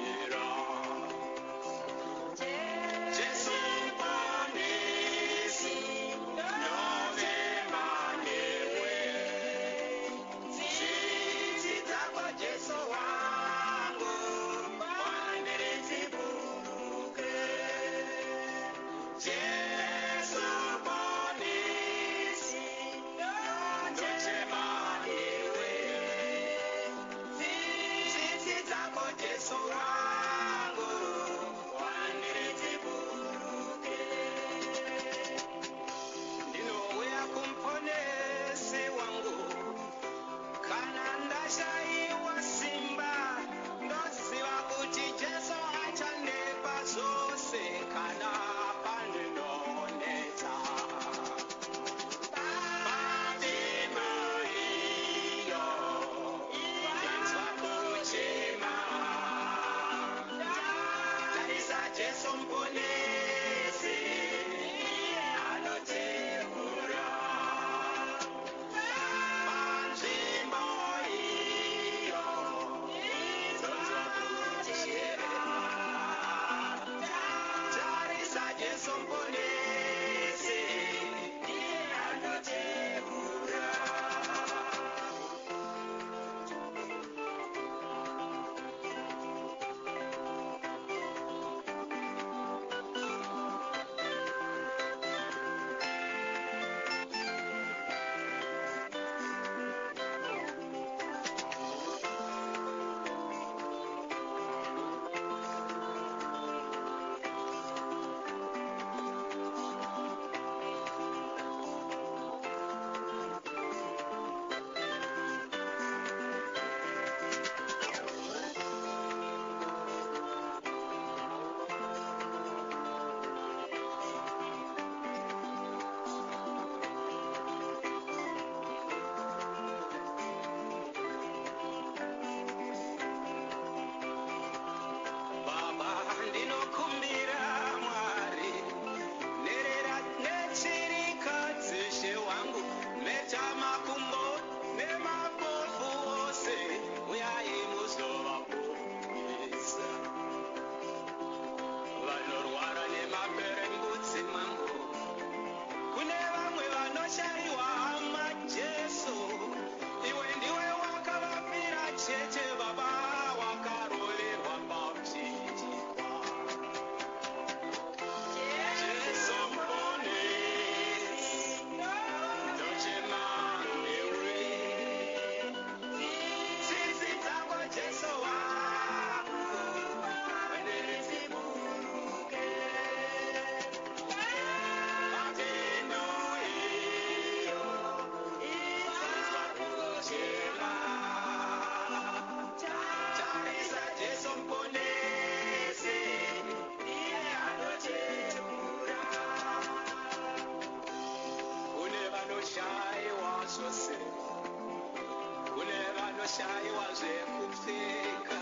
Vakashayiwa zvekupfeka.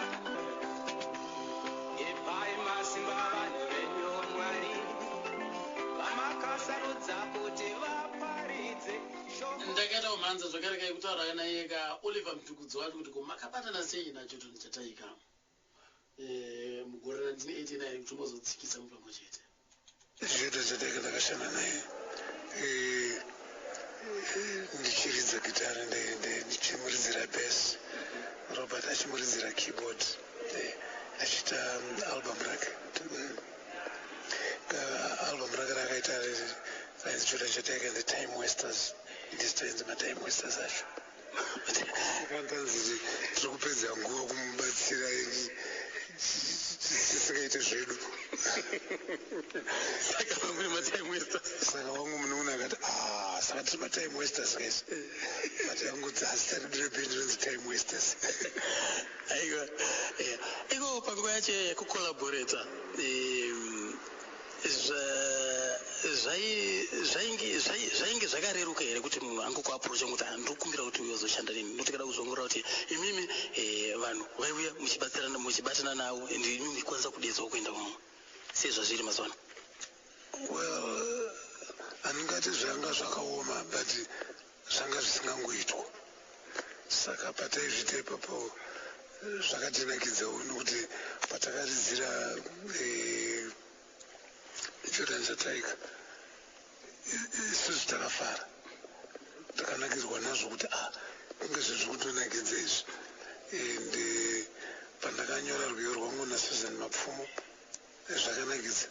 Ipai masimba vanhu venyu, Mwari, vamakasarudza kuti vaparidze shoko. Ndakaita kumhanza zvakare kai kutaura naye ka Oliver Mtukudzi wacho kuti ko makabatana sei naJordan Chataika mugore ra1989 kuti mozotsikisa mupamwe chete? Jordan Chataika ndakashanda naye ndichiridza gitari, ndichimuridzira bass, Robert achimuridzira keyboard, achiita album rake. Album rake rakaita rainzi Jordan Chataika and the Time Wasters. Ndisitoenzi matime wasters acho. Kantanzi tiri kupedza nguva kumubatsira tisingaite zvedu. Saka muri matime wasters. Saka wangu munoona akati, "Ah, saka tiri matime wasters, guys." But angoti asi redu rebhendi rinzi Time Wasters. Aiwa, iko panguva yacho yekucollaborata, zvainge zvakareruka here kuti munhu angokuapproacha kuti handikumbira kuti uye uzoshanda neni? Nokuti kada kuzongorora kuti imimi vanhu vaiuya muchibatsirana, muchibatana navo, and imimi muchikwanisa kudetsawo kuenda kumwe sezvazviri mazuva ano. Well, handingati zvanga zvakaoma, but zvanga zvisingangoitwa. Saka pataizviita ipapo zvakatinakidzawo, nokuti patakaridzira Jordan Chataika, isusu takafara, takanakirwa nazvo kuti ah, kunge zvezvi kutonakidza izvi. And pandakanyora rwiyo rwangu naSusan Mapfumo, zvakanakidza.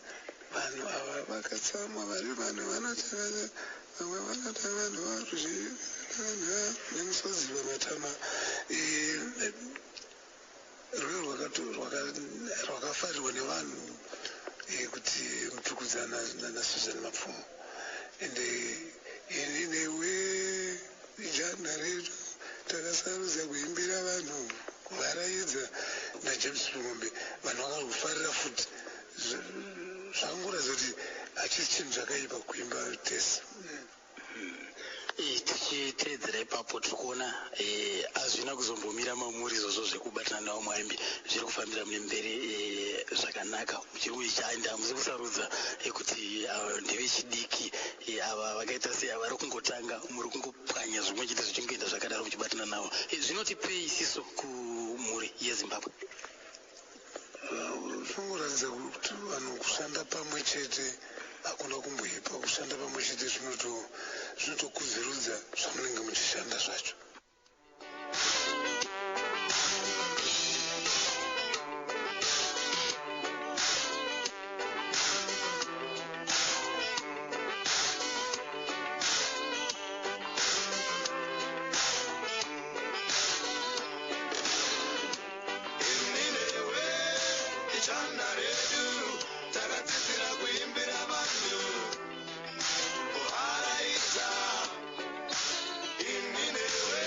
Vanhu ava vakatsamwa, vari vanhu vanoti vamwe vanoti vanhu varuzhi vanhu nemusodzi pamatama. Rwiyo rwakafarirwa nevanhu, kuti Mutukudzi naSusan Mapfumo. And ini newe, jana redu, takasarudza kuimbira vanhu, kuvaraidza, naJames Mumbe, vanhu vakakufarira futi. Zvakangoratidza kuti hachisi chinhu chakaipa kuimba tese. Tichiteedzera ipapo, tiri kuona hazvina kuzombomira mamuri izvozvo zvekubatana navo muimbi. Zviri kufambira mune mberi zvakanaka. Muchiri kushanda, musi kusarudza kuti ava ndevechidiki, ava vakaita sei, ava vari kungotanga. Muri kungopwanya zvimwe chete, zvichingoenda zvakadaro muchibatana navo. Zvinotipei isiso kumhuri yeZimbabwe? Zvinongoratidza kuti vanhu kushanda pamwe chete hakuna kumboipa. Kushanda pamwe chete zvinotokudzirudza zvamunenge muchishanda zvacho. Ini newe, ichanda redu, takadzidzira kuimbira vanhu, kuvaraidza. Ini newe,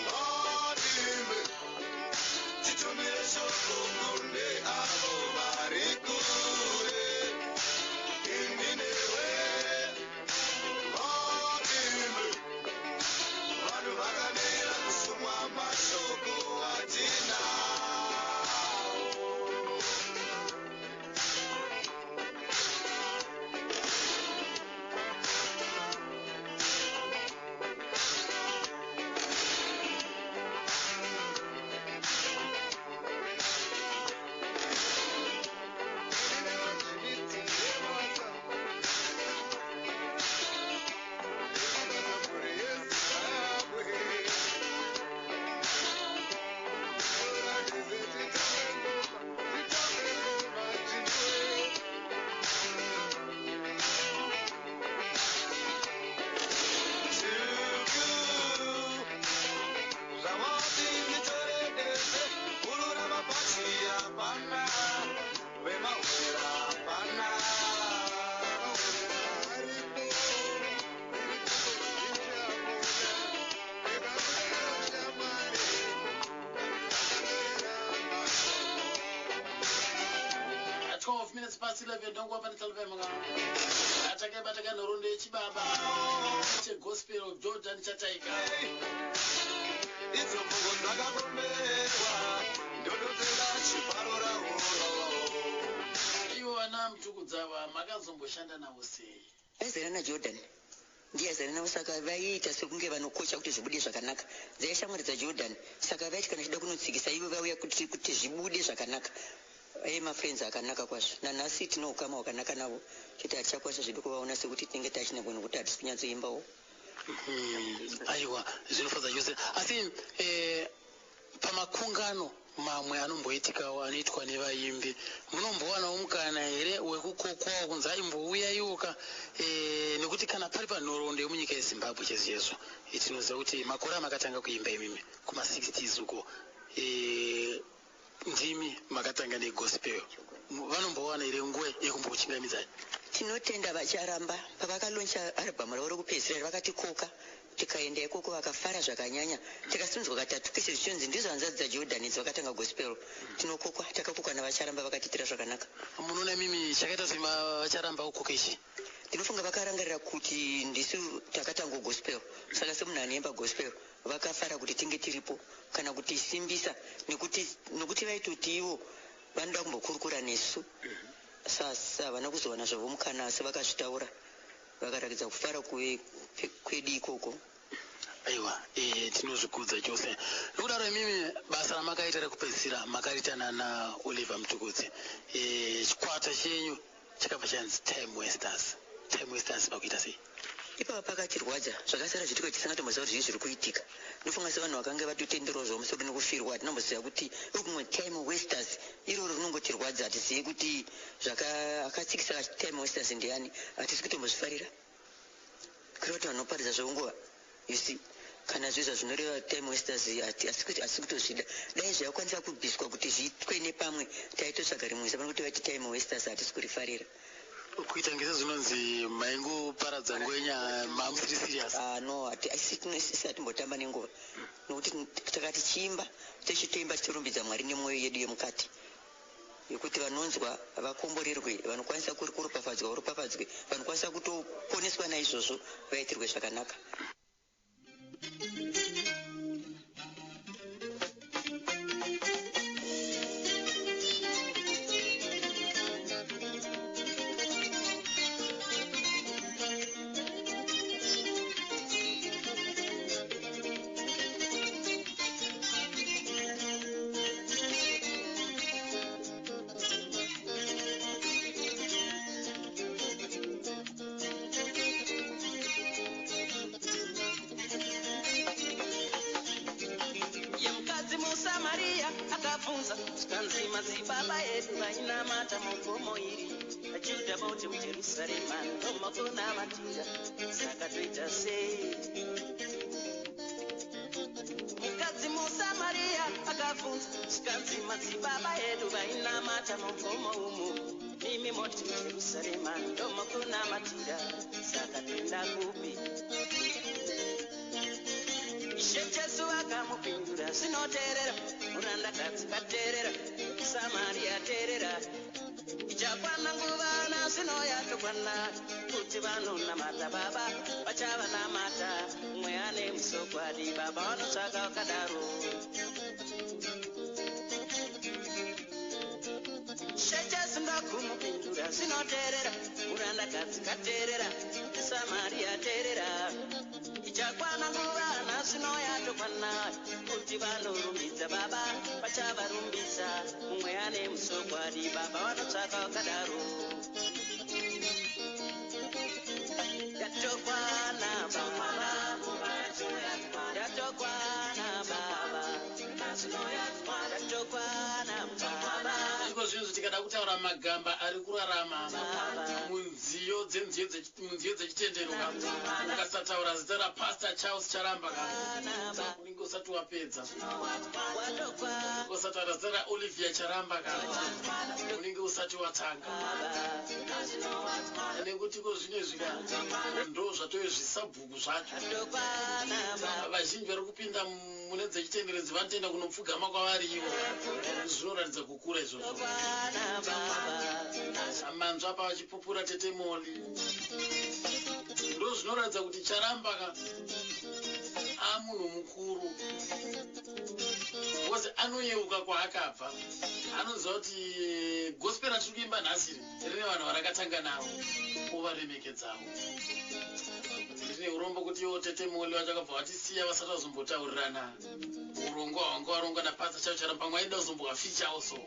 ngatimbe, titumire shoko kune avo vari kure. Ini newe, ngatimbe, vanhu vakamira kusumwa mashoko atinawo. Zvamati nditoredeze kurura mapachi hapana, vemahwera hapana. At 12 minutes past 11, ndonguva pane talupemaka atakaibata nhoroondo yechibaba chegospel Jordan Chataika. Idzo. Mutukudzi ava makazomboshanda navo sei? Vaizara naJordan ndiye aizara navo saka vaiita sekunge vanokocha kuti zvibude zvakanaka. Dzaiva shamwari dzaJordan saka vaiti kana tichida kunotsikisa ivo vauya kuti, kuti zvibude zvakanaka. Aive mafriends akanaka kwazvo. Nanhasi tine ukama hwakanaka navo chete hatichakwanisa zvedu kuvaona sekuti tinenge tachinangwa nekuti hatisi kunyatsoimbawo. Aiwa, zvinofadza chose. Asi eh, pamakungano mamwe anomboitikawo anoitwa nevaimbi, munombowanawo mukana here wekukokwawo kunzi aimbouyaiwoka? Nekuti kana pari panhoroondo yemunyika yeZimbabwe chaizo chaizvo, tinoziva kuti makore amakatanga kuimba imimi kuma-60s uko, ndimi makatanga negospel. Vanombowana here nguva yekumbokuchingamidzai? Tinotenda VaCharamba pavakaloncha album ravo rekupedzisira vakatikoka tikaenda ikoko vakafara zvakanyanya tikasunzwa katatu kese zvichinzi ndizo hanzvadzi dzaJordan idzi vakatanga gospel. Tinokokwa, takakokwa naVaCharamba vakatiitira zvakanaka. Munoona imimi chakaita kuti VaCharamba ukoke ichi? Ndinofunga vakarangarira kuti ndisu takatanga gospel saka semunhu anoimba gospel vakafara kuti tinge tiripo kana kutisimbisa nekuti nekuti vaitoti ivo vanoda kumbokurukura nesu sasa havana kuzowana zvavo mukana asi vakazvitaura vakaratidza kufara kwedu ikoko. Aiwa, tinozvikudza chose. Nokudaro imimi basa ramakaita rekupedzisira makariita nana Oliver Mutukudzi. Chikwata chenyu chakabva chanzi Time Wasters. Time Wasters pakuita sei? Ipapa pakatirwadza zvakasara zvitiko tisingatomboziva kuti zvii zviri kuitika. Ndofunga sevanhu vakange vatotenderwa zvavo musoro nekufirwa hatinomboziva kuti iri kumwe Time Wasters iroro rinongotirwadza hatizivi kuti zvaka akatsikisa Time Wasters ndiani hatisi kutombozvifarira. Kureva kuti vanhu vanoparidza zvenguva you see kana zvezva zvinoreva Time Wasters hatisi kutozvida. Dai zvakwanisa kubviswa kuti zviitwe nepamwe taitotsvaga rimwe zita pane kuti vati Time Wasters hatisi kurifarira. Kuita ngese zvinonzi maingoparadza ngwenya mamusiri serious. Ah, no, isi hatimbotamba nenguva nokuti takati chiimba techitoimba tichirumbidza Mwari nemwoyo yedu yemukati yekuti vanonzwa vakomborerwe, vanokwanisa kuropafadzwa varopafadzwe, vanokwanisa kutoponeswa naizvozvo vaitirwe zvakanaka. Ye mukadzi muSamaria akabvunza zvikanzi madzibaba edu vainamata mugomo iri, vaJudha voti muJerusarema ndomakunamatira, saka toita sei? Mukadzi muSamaria akabvunza zvikanzi madzibaba edu vainamata mugomo umu, mimi moti muJerusarema ndomakunamatira, saka toenda kupi? Ishe Jesu akamupindura zvinoteerera, murandakadzi kateerera, Samaria teerera, ichakwana nguva nazvino yatokwana kuti vanonamata Baba vachavanamata mweya nemusokwadi, Baba vanotsvaka vakadaro. Ishe Jesu ndakumupindura zvinoteerera, murandakadzi kateerera, Samaria teerera, ichakwana nguva nazvino yatokwana kuti vanorumbidza Baba vachavarumbidza mumweya nemusokwadi, Baba vanotsvaka vakadaro. Yatokwana Baba, yatokwana Baba, yatokwana Baba. Iko zvinhu tikada kutaura magamba ari kurarama munziyo dzenziyo munziyo dzechitendero ka, ukasataura zita raPastor Charles Charamba ka, unenge usati wapedza. Ukasataura zita raOlivia Charamba ka, unenge usati watanga, nekuti ko zvinezvi ka ndo zvatove zvisabhuku zvacho. Vazhinji vari kupinda mune dzechitendero vanotoenda kunopfugama kwavari ivo. Zvinoratidza kukura izvozvo. Manzwa apa vachipupura tetemoli, ndo zvinoratidza kuti Charamba ka amunhu mukuru because Anoyeuka kwaakabva, anoziva kuti gospel ratiri kuimba nhasi rine vanhu varakatanga navo, ovaremekedzawo. Ndine urombo kuti iwo tete Moli vacho vakabva vatisiya vasati vazombotaurirana urongwa hwanga warongwa napastor chavo charamba. Pamwe aida kuzombovafichawo so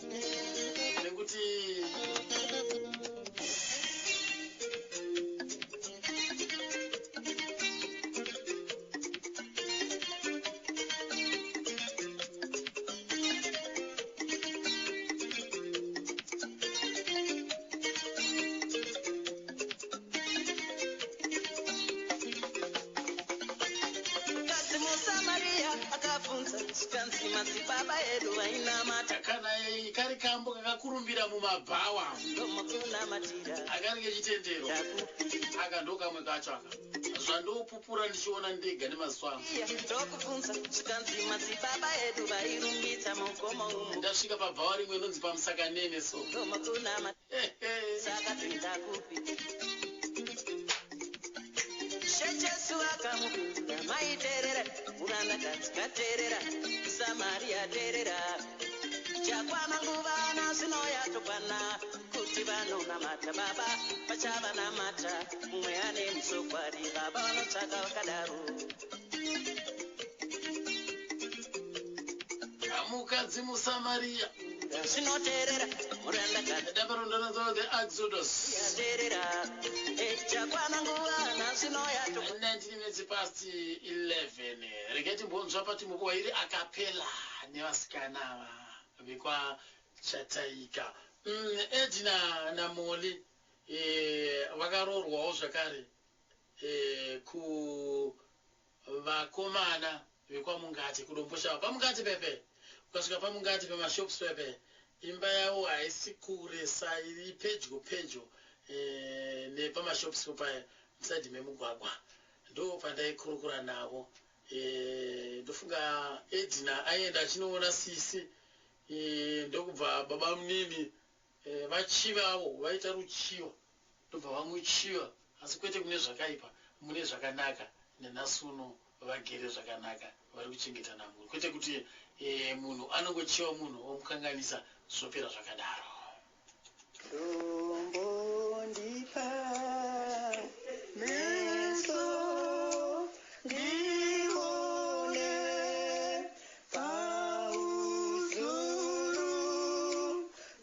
nekuti Mukadzi muSamaria akabvunza, zvikanzi madzibaba edu vainamata kana kari kambo kakakurumbira mumabhawa ndomokunamatira akari kechitendero ndakupi aka ndo kamwe kacho aka zvandopupura ndichiona ndega nemaziso angu. Ndokubvunza, zvikanzi madzibaba edu vairumbidza mugomo umu Ndasvika pabhawa rimwe inonzi paMusakanene so. Ndomokunamata saka tindakupi? She Jesu akamupindura, maiteerera murandakadzi kateerera Samaria teerera chakwana nguva nazvino yatokwana kuti vanonamata baba vachavanamata mumwe ane musokwadi baba vanotsvaka vakadaro. Mukadzi muSamaria. Zvinoteerera murandakadzi Dabarondonzo the Exodus. Yateerera chakwana nguva nazvino yatokwana. 19 minutes past 11. Regai timbonzwa patimupuwa iri a cappella nevasikana ava vekwaChataika. Edina naMoli vakaroorwawo zvakare kuvakomana vekwaMungati kuDomboshava. PaMungati pepe, ukasvika paMungati pemashops pepe, imba yavo haisi kure sa iri pedyo pedyo nepamashops paya muside memugwagwa. Ndo pandaikurukura navo. Ndofunga Edina aienda achinoona sisi ndokubva baba munini vachivawo vaita ruchiva, ndobva vamuchiva, asi kwete kune zvakaipa, mune zvakanaka. Nenhasi uno vagere zvakanaka, vari kuchengetana mhuri, kwete kuti munhu anongochiva munhu omukanganisa zvopera zvakadaro. Dombondipa meso ndione pauzuru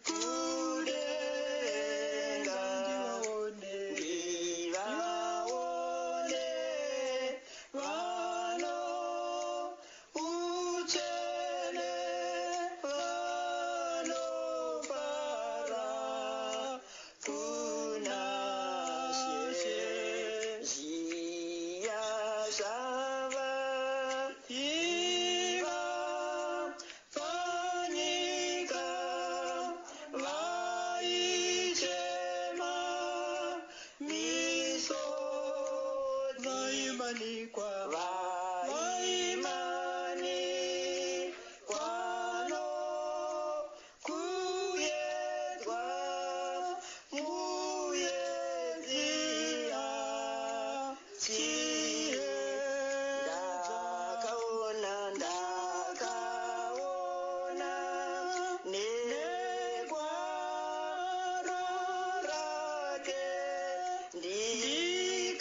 kudenga ndivaone vano uchene vanofara kuna She zviya zvava iva panyika vaichema misodzi vaimanikwa vaimanikwa nokuyedzwa muedzi achiedza. Ndakaona ndakaona negwara rake ndikabvunza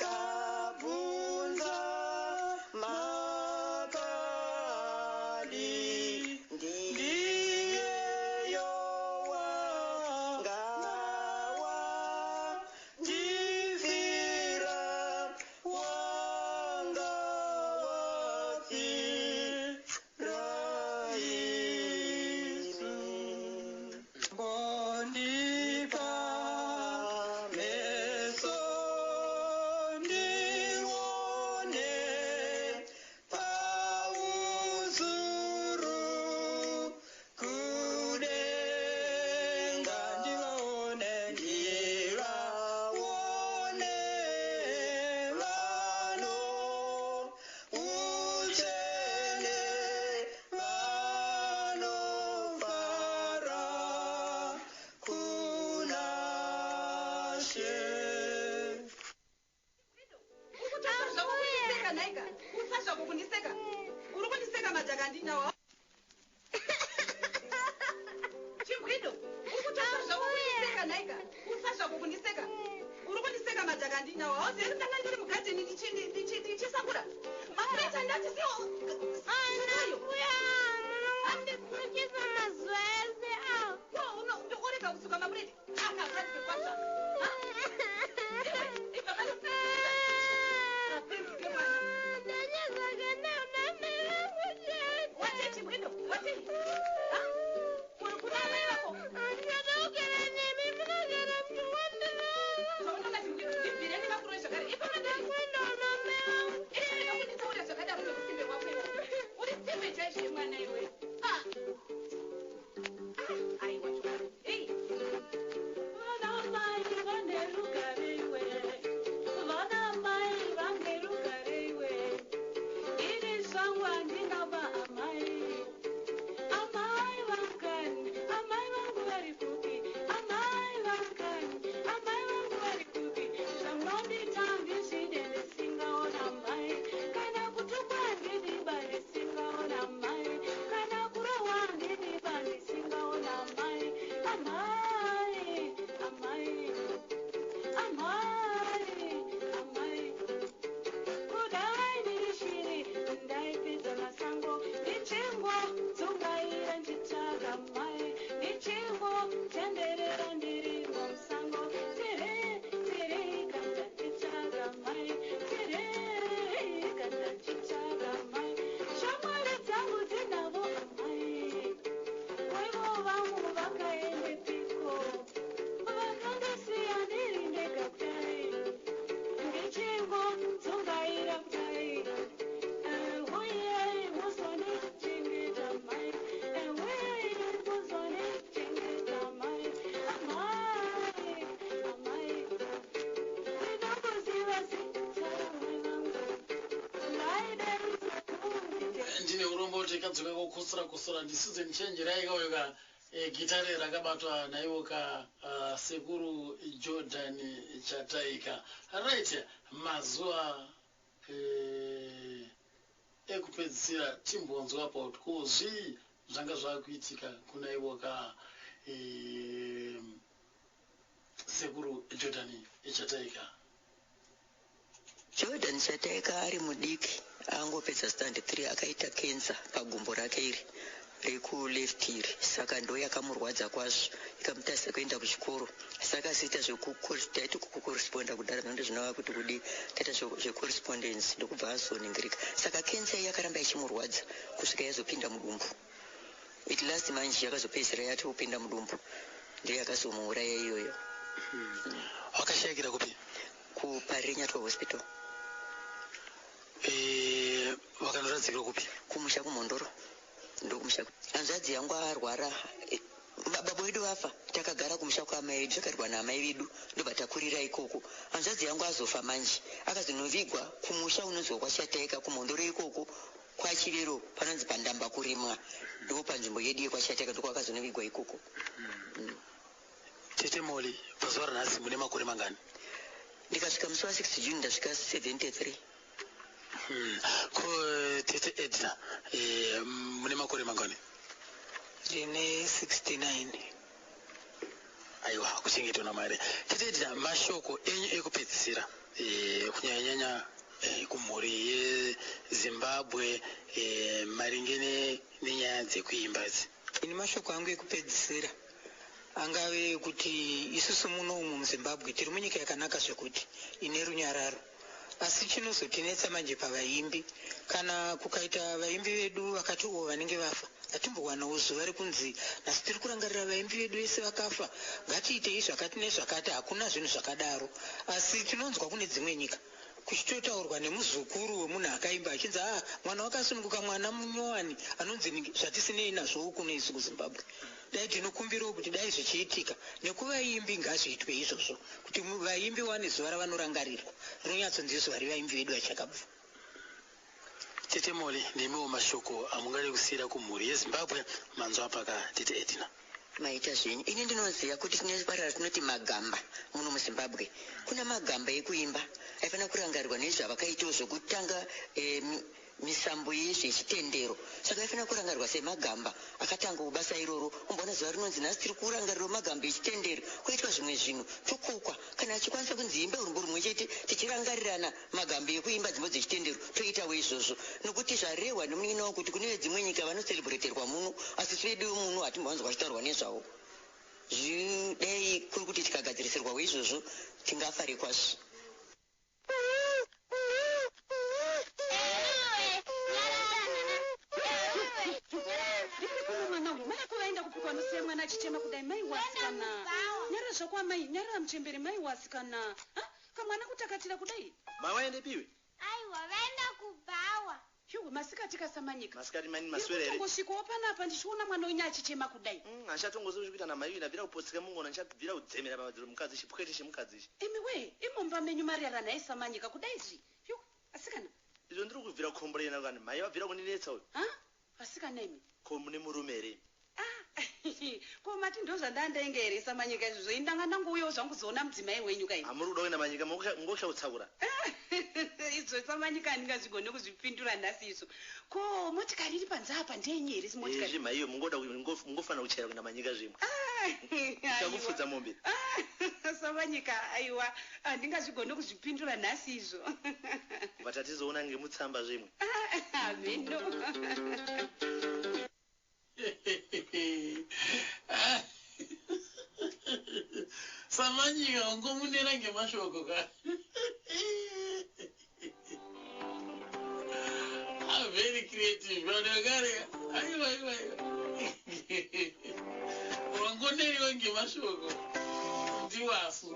makadi ndiyeyo wangawa ndifira wanga wafira isu. Mbondipa meso ndione pauzuru kudenga ndivaone ndivaone vano uchene vanofara kuna She. Uri zvako kundiseka nhaika, uri zvako kundiseka, uri kundiseka majaka andinawo. Ana mbuya, munongondipukisa mazuva ese awa. Orega kusuka mapureti akazadzwe kwazva. Ndanyazvakanaka Watete mwendo, watete. Kuna amai vako. Ndinoda kugara nemi, munogara muchiwandirova. Zvaunonga chimwendo, ndibvire ndivakurove zvakare. Ipa mandiri. Kwenda unome wangu. Ichirega kunditaurira zvakadaro nekusimbe kwako iwe. Uri simbe chaizvo yemwana iwe. Ah. Ah, aiwa chokwadi. Ei. Vana mai vane rugare iwe, vana mai vane rugare iwe. Ini zvangu handina ba amai. Amai vangani, amai vangu vari kupi? Amai vangani, amai vangu vari kupi? Zvamunondiita handizvide ndisingaona mai. Kana kutukwa handidi ba ndisingaona mai. Kana kurohwa handidi ba ndisingaona mai. Amai, amai, amai, amai. Kudai ndiri shiri ndaipedza masango ndichingodzungaira ndichitsvaga mai ndichingotenderera ndirimo musango tiri tiri kana nditsvaga mai tiri kana nditsvaga mai shamwari dzangu dzinavo amai ivo vangu vakaendepiko vakandisiya ndiri ndega kudai ndichingodzungaira kudai. Uyai muzondichengeta mai, uyai muzondichengeta mai, amai, amai. Ndinokuziva zita ramai vangu, ndaidai. Ndine urombo kuti kadzoka kokusura kusura ndiSusan Chenjerai kauyo ka gitare rakabatwa naivo ka sekuru Jordan Chataika. Right, mazuva ekupedzisira timbonzwa about ko zvii zvanga zvakuitika kuna ivo ka sekuru Jordan Chataika. Jordan Chataika ari mudiki, angopedza stand 3, akaita kensa pagumbo rake iri rekuleft iri. Saka ndo yakamurwadza kwazvo, ikamutadzisa kuenda kuchikoro. Saka azoita taiti kucorresponda kudhara, nondo zvinova kuti kudi taita zvecorrespondence, ndokubva azoningirika. Saka kensa iyi yakaramba ichimurwadza kusvika yazopinda mudumbu. At last manje yakazopedzisira yatopinda mudumbu, ndiyo yakazomuuraya iyoyo. Wakashayikira kupi? KuParirenyatwa Hospital. Vakanoradzikirwa kupi? Kumusha kuMhondoro, ndokumusha. Hanzvadzi yangu arwara, baba vedu vafa, takagara kumusha kwaamai vedu, takarirwa naamai vedu, ndobva takurira ikoko. Hanzvadzi yangu azofa manje, akazonovigwa kumusha unonzi kwaChataika, kuMhondoro ikoko, kwaChivero, panonzi pandamba kurimwa, ndo panzvimbo yedu yekwaChataika, ndoko akazonovigwa ikoko. Tete Moli, pazuva ranhasi mune makore mangani? Ndikasvika musi wa6 June ndasvika 73. Ko tete Edna, mune makore mangani? Ndine 69. Aiwa, kuchengetwa naMwari. Tete Edna, mashoko enyu ekupedzisira, kunyanyanyanya kumhuri yeZimbabwe, maringe nenyaya dzekuimba idzi. Ini mashoko angu ekupedzisira angave ekuti isusu munomu muZimbabwe tiri munyika yakanaka zvekuti ine runyararo, asi chinozotinetsa manje pavaimbi, kana kukaita vaimbi vedu vakati o vanenge vafa, hatimbowanawo zuva rekunzi nhasi tiri kurangarira vaimbi vedu vese vakafa, ngatiitei zvakati nezvakati. Hakuna zvinhu zvakadaro. Asi tinonzwa kune dzimwe nyika kuchitotaurwa nemuzukuru wemunhu akaimba achinzi, "A, mwana wakasununguka, mwana munyowani anonzi ningi." Zvatisinei nazvo kuno isu kuZimbabwe. Dai tinokumbirawo kuti dai zvichiitika nekuvaimbi, ngazviitwe izvozvo kuti vaimbi wane zuva ravanorangarirwa rinonyatsonzi zuva revaimbi vedu vachakabva. Tete Moli, ndimiwo mashoko amungade kusiyira kumhuri yeZimbabwe? Manzwa paka tete Edina. Maita zvenyu. Ini ndinoziva kuti tine bara ratinoti magamba muno muZimbabwe. Kuna magamba ekuimba aifanira kurangarirwa nezvavakaitawo zvokutanga. Misambo yezvechitendero, saka vaifanira kurangarirwa semagamba akatanga basa iroro. Umboona zuva rinonzi nhasi tiri kurangarirwa magamba echitendero, koitwa zvimwe zvinhu, tokokwa. Kana achikwanisa kunzi imba rumbo rumwe chete tichirangarirana magamba ekuimba dzimbo dzechitendero, toitawo izvozvo. Nokuti zvarehwa nemunin'ina wangu kuti kune dzimwe nyika vanocelebraterwa muno, asi vedu muno hatimbowanzwa vachitaurwa nezvavo. Zvidei kuri kuti tikagadzirisirwawo izvozvo, tingafare kwazvo. Mwana uyu, mai ako vaenda kupikwa, nosiya mwana achichema kudai. Mai wasikana, nyarara zvako amai, nyarara muchembere. Mai wasikana, kamwana kutakatira kudai. Mai waendepiwe? Aiwa, vaenda kubhawa. Yuwe, masikati kaSamanyika. Masikati mani, maswera here? Kutongosvikawo panapa ndichiona mwana wenyu achichema kudai. Handichatongozivi kuita namai uyu. Ndabvira kupotseka mungona, ndichabvira kudzemera pamadziro mukadzi, chipwete chemukadzi ichi. Imi we, imomba menyu marara nhai Samanyika kudai zvi? Yuwe, asikana. Izvo ndiri kubvira kukomborena kani, mai vabvira kundinetsa uyu. Ha, asikana imi. Ko mune murume here? Ko mati ndo zvandandainge here Samanyika izvozvo? Indanga ndangouyawo zvangu kuzoona mudzimai wenyu kai. Hamuri kuda kuenda manyika, mungoshautsaura. Izvo Samanyika handingazvigone kuzvipindura nhasi izvo. Ko motikari iri panze apa ndenyi here motikari? Izvi maiyo mungoda mungofanira kuchaira kuenda manyika zvimwe. Chakufudza mombe. Samanyika, aiwa, handingazvigone kuzvipindura nhasi izvo. Vatatizoona ngemutsamba zvimwe. Ameno. Samanyika ungomunera ngemashoko ka. Ah, very creative vanhu vakare. Aiwa, aiwa, aiwa, wangoneriwa ngemashoko ndiwasu.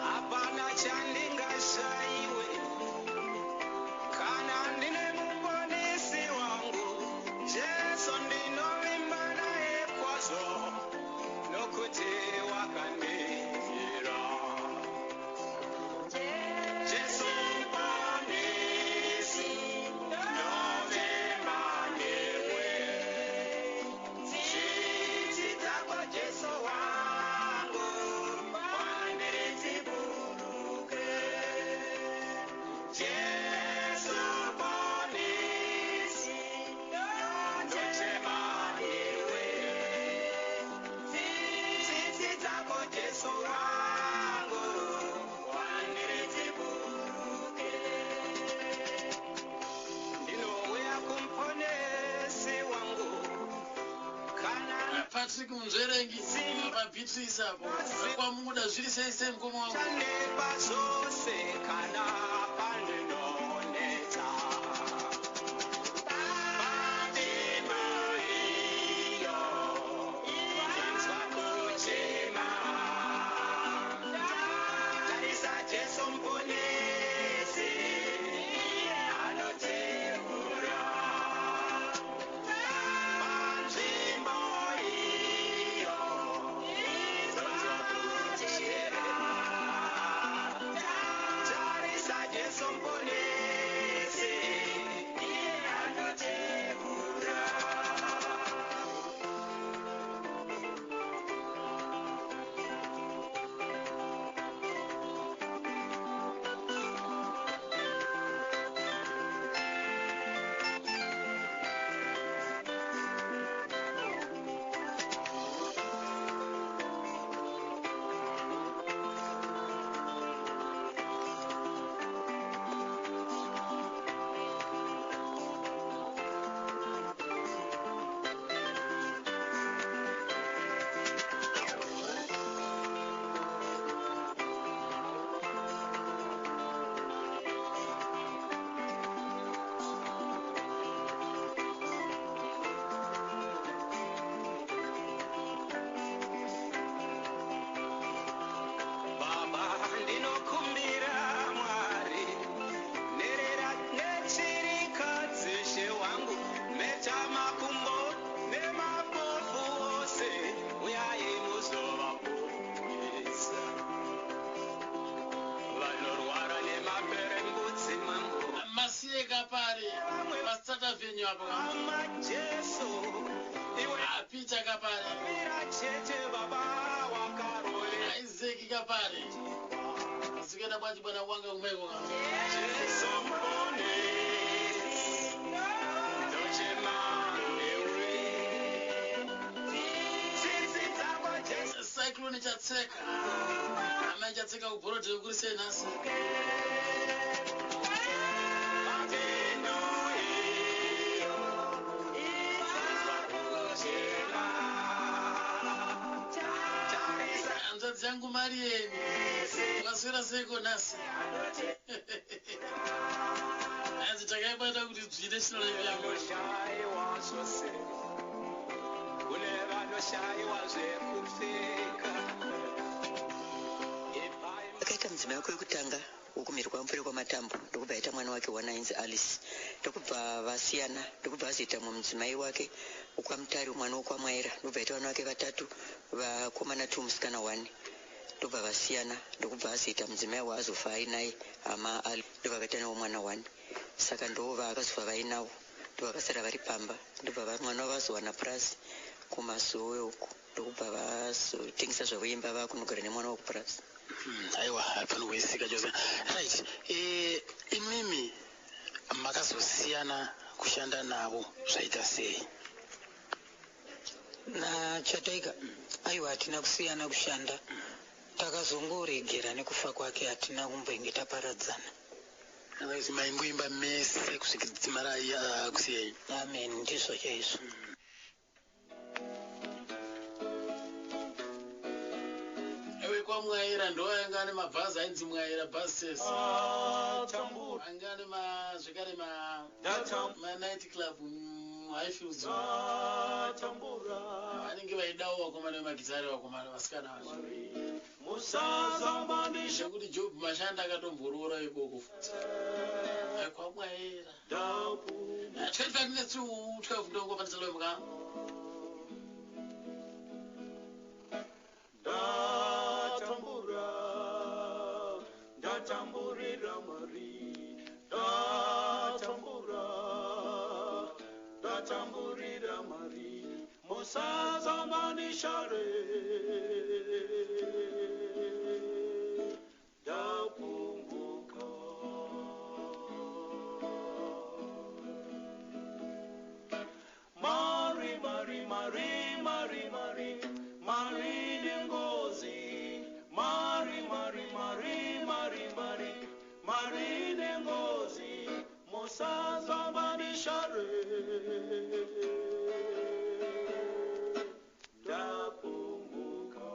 Hapana chandingashaiwe kana ndine muponesi wangu Jesu. Ndinovimba naye kwazvo nokuti wakandifira. Jesu muponesi, ndinovimba newe. Tsitsi dzako Jesu wangu kwandiri dziburuke. Jesu muponesi, ndochema newe. Tsitsi dzako Jesu wangu kwandiri dziburuke. Ndinouya kumuponesi wangu kana Patrick Munzverengi paBeatrice apo kwamuda, zviri sei sei mukoma wangu? Chandipa zvose kana pandinonetsa. Panzvimbo iyo inzwa kuchema, tarisa Jesu muponesi anoteura. Panzvimbo iyo inzwa kuchema, tarisa. Pastor Avenue apo. Jesu iwe. Peter Kapare. Mira chete baba wakarove. Isaac Kapare. Zikuenda bwanji bwana wanga kumeko. Jesu muponesi ndochema newe tsitsi dzako Jesu. Cyclone chatseka. Amai chatseka kuBorodale kuri sei nhasi? Hanzvadzi yangu Marieni, waswera seiko nhasi? Hanzi takaibata kuti dzvi national life yangu. Vanoshayiwa zvose, kune vanoshayiwa zvekupfeka. Akaita mudzimai wake wekutanga wokumhiri kwamupfure kwamatambo, ndokubva aita mwana wake one ainzi Alice, ndokubva vasiyana, ndokubva azoita mumwe mudzimai wake wokwaMutare, mwana wokwamwaira, ndokubva aita vana vake vatatu, vakomana two, musikana one, ndobva vasiyana, ndokubva azoita mudzimai waazofa ainaye, hama Ali, ndobva vaita nawo mwana one. Saka ndova akazofa vainawo, ndobva vakasara vari pamba, ndobva mwana wavo azowana purasi kuMazowe uku, ndokubva vazotengesa zvavo imba, vakunogara nemwana wokupurasi. Aiwa, panokuisika chose. Right, imimi makazosiyana kushanda navo zvaita sei? NaChataika? Aiwa, hatina kusiyana kushanda, takazongoregera nekufa kwake, hatina kumbenge taparadzana. Otherwise maingoimba mese kusvikira dzimara kusiyai. Amen, ndizvo chaizvo. Iwe kwaMwaira ndo anga ane mabhazi ainzi Mwaira Buses, anga ane zvekare manight club muHighfields. Vanenge vaidawo vakomana vemagitare, vakomana vasikana vacho, zvekuti Job Mashanda akatomboroora ikoko futi kwaMwaira. 25 minutes to 12, ndongofanisa lomuka. Ndatambura, ndatamburira Mwari, ndatambura, ndatamburira Mwari, musazambanishare ndapumbuka. Mari, Mari, Mari, Mari, Mari, Mari nengozi, Mari, Mari, Mari, Mari, Mari, Mari nengozi, musazambanishare ndapumbuka.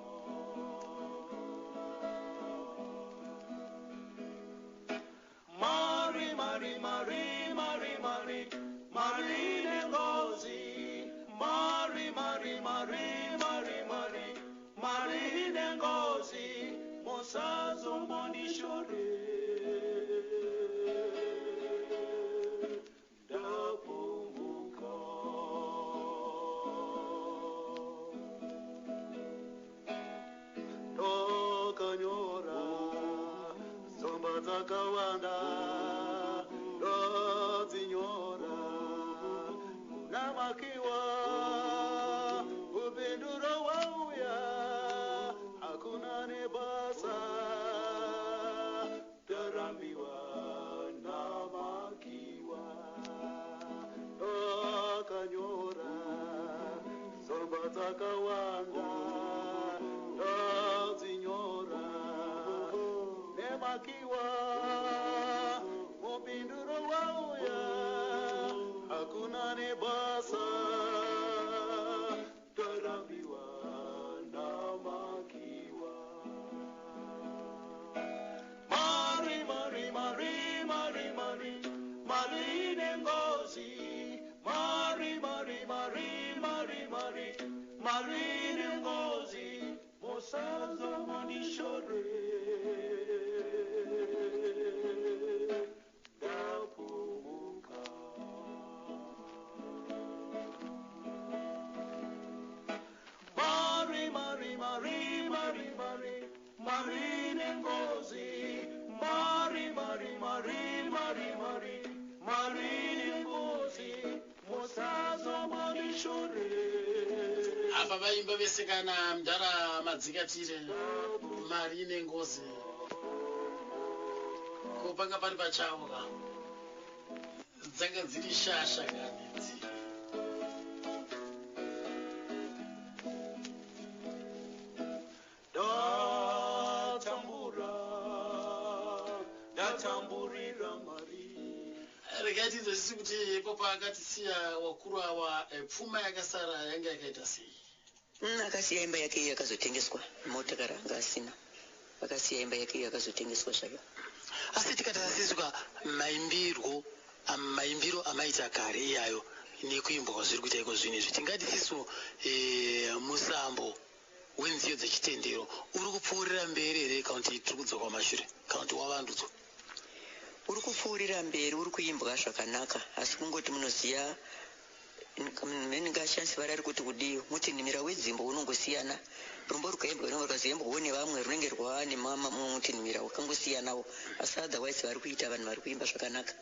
Mari, Mari, Mari, Mari, Mari, Mari nengozi, Mari, Mari, Mari, Mari, Mari, Mari nengozi, musazombonishore ndapumbuka. Ndakanyora tsamba dzakawanda, ndodzinyora namakiwa, upinduro wauya hakuna nebasa, tarambiwa namakiwa. Ndakanyora tsamba dzakawanda, ndadzinyora nemakiwa, mupinduro wauya hakuna nebasa, tarambiwa namakiwa. Mari, Mari, Mari, Mari, Mari, Mari nengozi, Mari, Mari, Mari, Mari, Mari, Mari nengozi, musazomonishore ndapumuka. Mari, Mari, Mari, Mari, Mari, Mari nengozi, Mari, Mari, Mari, Mari, Mari, Mari nengozi. Apa vaimba vese kana mudhara Madzikatire, mari ine ngozi. Ko panga pari pachavo ka. Dzanga dziri shasha kani idzi. Ndatambura, ndatamburira mari. Regai tinzwisise kuti ipo paakatisiya wakuru awa eh, pfuma yakasara yanga yakaita sei. Akasiya imba yake iyo yakazotengeswa, motikari anga asina. Akasiya imba yake iyo yakazotengeswa zvayo. Asi tikatarasiswa maimbirwo maimbiro amaita kare iyayo nekuimbwa kwazviri kuita iko zvino izvi tingati sisu e, musambo wenziyo dzechitendero uri kupfuurira mberi here kana kuti tiri kudzoka kumashure kana kuti wavandudzwa? Uri kupfuurira mberi, uri kuimbwa zvakanaka, asi kungoti munoziva ndingashandisa vara rekuti kudii mutinhimira wedzimbo unongosiyana rumbo rukaimbwa rumwe rukazoimbwawo nevamwe runenge rwava nemutinhimira wakangosiyanawo asi otherwise vari kuita vanhu vari kuimba zvakanaka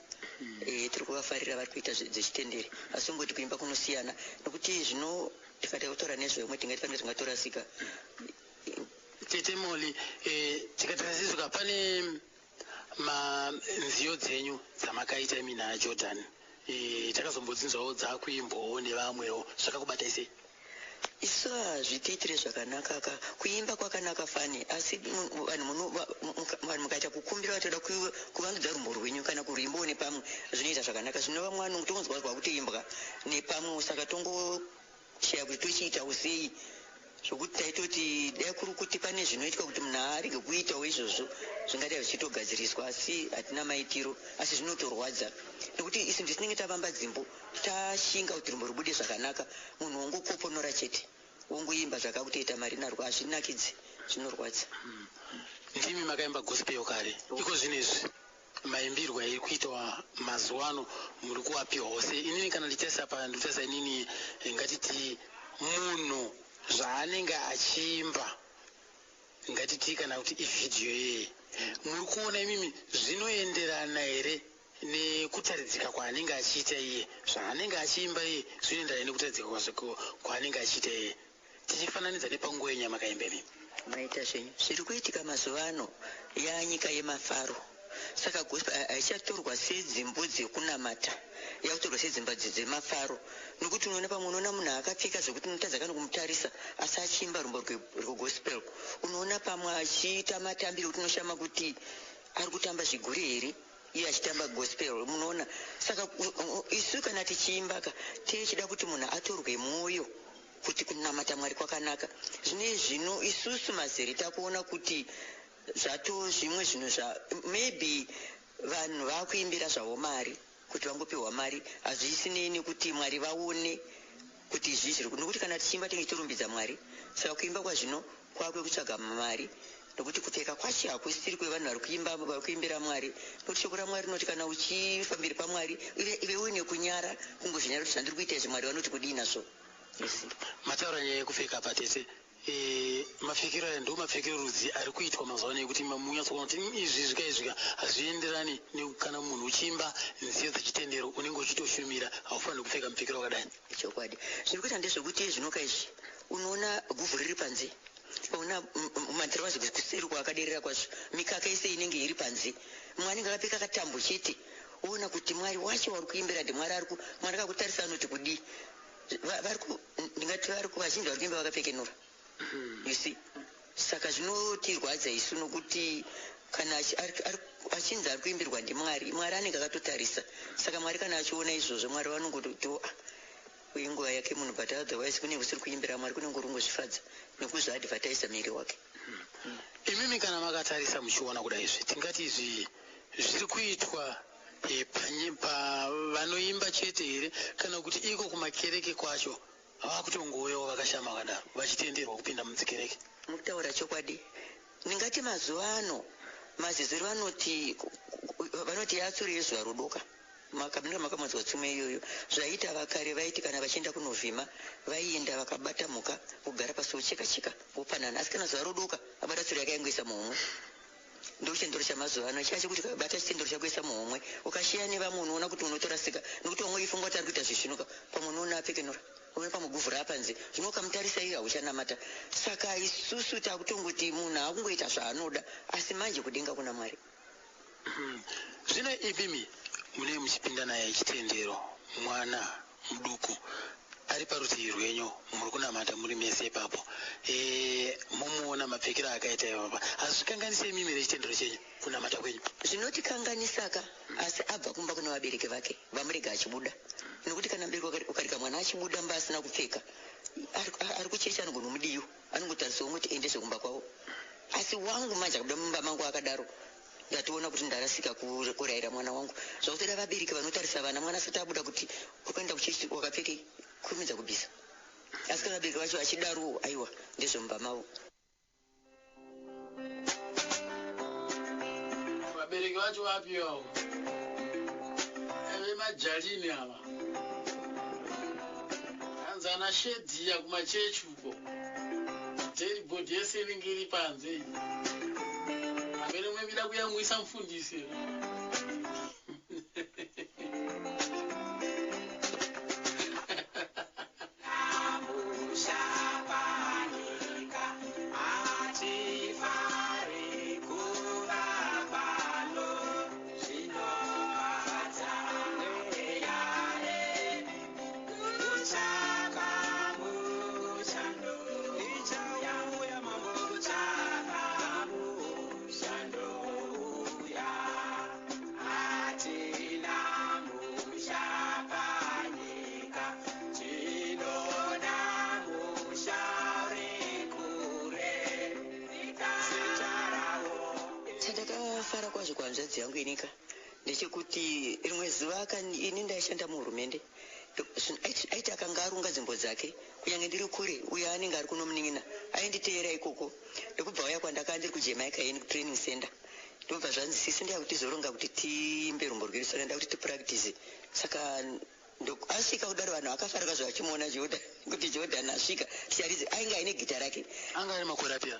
e, tiri kuvafarira vari kuita dzechitendere asi kungoti kuimba kunosiyana nokuti zvino tikada kutaura nezvevamwe tingati pane zvingatorasika. Tete Molly, eh, tikatarasiswa pane ma nziyo dzenyu dzamakaita imi naJordan eh, takazombodzinzwawo dzakuimbwawo nevamwewo zvakakubatai sei? Isu hazvitiitire zvakanaka ka kuimba kwakanaka fani asi vanhu muno vanhu mukaita kukumbira vatoda kuvandudza rumbo rwenyu kana kuruimbawo nepamwe zvinoita zvakanaka zvino vamwe vanhu tonzwa rwakutoimbwa nepamwe saka tongoshaya kuti tochiitawo sei zvokuti taitoti dai kuri kuti pane zvinoitwa kuti munhu arege kuitawo izvozvo zvingadai zvichitogadziriswa asi hatina maitiro asi zvinotorwadza nekuti isu ndisu tinenge tavamba dzimbo tashinga kuti rumbo rubude zvakanaka munhu wongokoponora chete wongoimba zvakakutoita mari narwo hazvinakidzi zvinorwadza. Ndimi makaimba gospel kare iko zvino izvi maimbirwo airi kuitwa mazuva ano muri kuwapiwawo sei inini kana ndichitarisa pa ndikutarisa inini eh, ngatiti munhu zvaanenge achiimba ngatiti kana kuti ivhidhiyo yeye muri kuona imimi zvinoenderana here nekutaridzika kwaanenge achiita iye zvaanenge achiimba iye zvinoenderana nekutaridzika kwaanenge achiita iye tichifananidza nepanguva yenyu yamakaimba imimi. Maita zvenyu. Zviri kuitika mazuva ano yanyika yemafaro saka gospel haichatorwa sedzimbo dzekunamata yakutorwa sedzimba dzemafaro nokuti unoona pamwe unoona munhu akapfeka zvekuti unotadza kana kumutarisa asi achiimba rumbo rwegospel unoona pamwe achiita matambiro ekuti unoshama kuti ari kutamba zvigure here iye achitamba gospel munoona saka isu kana tichiimba ka tichida kuti munhu atorwe mwoyo kuti kunamata Mwari kwakanaka zvine zvino isusu mazere takuona kuti zvato zvimwe zvinhu zva maybe vanhu vakuimbira zvavo mari kuti vangopiwa mari hazvisinei nekuti Mwari vaone kuti izvi zviri nokuti kana tichiimba tinge tichitorumbidza Mwari saka kuimba kwazvino kwakwekutsvaga mari nokuti kupfeka kwacho hakusiri kwevanhu vari kuimba vari kuimbira Mwari nokuti shoko raMwari rinoti kana uchifambiri paMwari ive uine kunyara kungozvinyara kuti zvandiri kuita izvi Mwari vanoti kudii nazvo. Mataura nyaya yekupfeka apa tete. E, mapfekero aya ndo mapfekero rudzi ari kuitwa mazuva ano ekuti munyatsokuona kuti izvi zvika izvika hazvienderani kana munhu uchiimba nziyo dzechitendero unenge uchitoshumira haufaniri kupfeka mupfekero wakadai. Chokwadi zviri kuita ndezvekuti zvinoka izvi unoona guvhu riri panze unoona matirauzi kuseri kwaakaderera kwazvo mikaka yese inenge iri panze mumwe anenge akapfeka katambo chete woona kuti mwari wacho wari kuimbira ndimwari ari mwari akakutarisa anoti kudii vari ndingati vari vazhinji vari kuimba vakapfekenura you see saka zvinotirwadza isu nokuti kana achinzi ari kuimbirwa ndimwari mwari anenge akatotarisa saka mwari kana achiona izvozvo mwari vanongotiwo ah, inguva yake munhu but otherwise kunenge kusiri kuimbira mwari kunenge uri kungozvifadza nekuzviadvertisa miri wake. Imimi kana makatarisa muchiona kudai izvi tingati izvi zviri kuitwa e, pavanoimba chete here kana kuti iko kumakereke kwacho vakutongouyawo vakashama vakadaro vachitenderwa kupinda mudzikereke? Mukutaura chokwadi ndingati mazuva ano mazezuru vanoti vanoti yatsuro yezuva rodoka Makamira makamanzwa tsumo iyoyo. Zvaiita vakare vaiti kana vachienda kunovhima vaienda vakabata mhuka vogara pasi vocheka cheka vopanana asi kana zuva rodoka abata tsuro yake aingoisa muhomwe. Ndochitendero chamazuva ano chiya chekuti ukabata chitendero chakuisa muhomwe ukashiya nevamwe unoona kuti unotorasika, nokuti vamwe ifunga kuti ari kuita zvisvinuka, pamwe unoona apfekenura unoona pamwe guvhu raapanze, zvino ukamutarisa iye hauchanamata. Saka isusu takutongoti munhu akungoita zvaanoda, asi manje kudenga kuna Mwari. Zvino imimi munee muchipinda naye chitendero, mwana muduku ari parutivi rwenyu, muri kunamata muri mese ipapo, momuona mapfekero akaita ipapa, hazvikanganise imimi rechitendero chenyu, kunamata kwenyu? Zvinotikanganisaka, asi abva kumba kune vabereki vake vamurega achibuda, nokuti kana mubereki ukarega mwana achibuda mba asina kupfeka, ari kuchechi anogona mudiyo anongotarisawo kuti endeswe kumba kwavo. Asi wangu manje akabuda mumba mangu akadaro, ndatoona kuti ndarasika kurayira mwana wangu. Zvakutoda vabereki vanotarisa vana mwana asati abuda kuti uri kuenda kuchechi wakapfekei, kurumidza kubvisa. Asi kana vabereki vacho vachidarowo, aiwa, ndezvemumba mavo. Vabereki vacho vapiwawo vemajalini ava, hanzi ana shedhiya kumachechi uko, dashboard yese inenge iri panze iyi, amene mwemida kuyamwisa mufundisi here? Mushapanika hatifari kuva pano, zvinofadza mweya kutsvaka mushando, ichauya mambo, kutsvaka mushando uya, hatina musha panyika, tinoda musha uri kure, zita rawo. Chandakafara kwazvo kuhanzvadzi yangu inika ndechekuti rimwe zuva ini ndaishanda muhurumende. Aiti akanga arunga dzimbo dzake, kunyange ndiri kure, uye anenge ari kuno munin'ina ainditeera ikoko, ndokubva uya kwandakanga ndiri kuJamaica ini kutraining center, ndobva zvanzi, "Sisi, ndeya kuti tizoronga kuti tiimbe rumbo rwedu, saka nda kuti tipractice." Saka asvika kudaro, vanhu vakafara kwazvo vachimuona Jordan, kuti Jordan asvika ticharidze. Ainge aine gita rake. Anga ari makore apiya?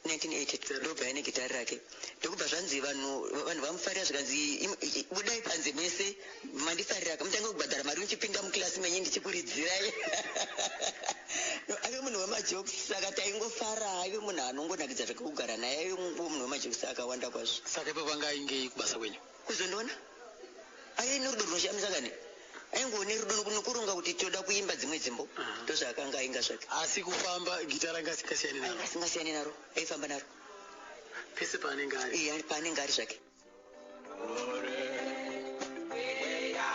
1980. Ndobva aine gitari rake, ndokubva zvanzi vanhu vamufarira, zvikanzi, "Budai panze mese, mandifarira, mutange kubhadhara mari muchipinda mukilasi menyu ndichikuridzirai." No, ave munhu wemajokes, saka taingofara. Aive munhu anongonakidza zvekugara naye, aive munhu wemajokes akawanda kwazvo. Saka ipapo anga aingei kubasa kwenyu? Kuzondiona, aive nerudo runoshamisa kani, aingoone rudo nokuronga kuti toda kuimba dzimwe dzimbo, ndozvaakanga ainga zvake. Asi kufamba gita ranga asingasiyani naro? Ainga asingasiyani naro, aifamba naro. Pese paanenge ari? Iye paanenge ari zvake. Mweya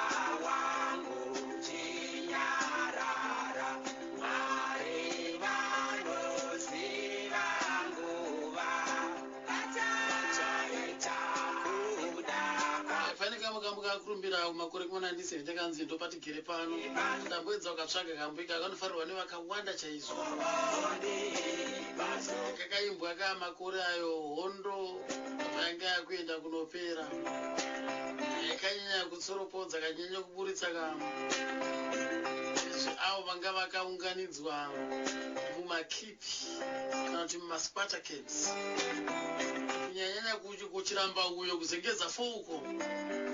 wangu chinyarara, Mwari vanoziva nguva vachaita kuda. Pane kamwe kambo kakurumbira kumakore kuma 1970 kanzi "Ndopatigere Pano". Ndamboedza kukatsvaga kambo ika, kanofarirwa nevakawanda chaizvo. Kakaimbwa kamakore ayo hondo yanga yakuenda kunopera. Kanyanya kutsoropodza, kanyanya kuburitsa ka izvi avo vanga vakaunganidzwa mumakipi kana kuti mumasquatter camps, kunyanyanya kuchiramba uyo kuZengeza 4 uko,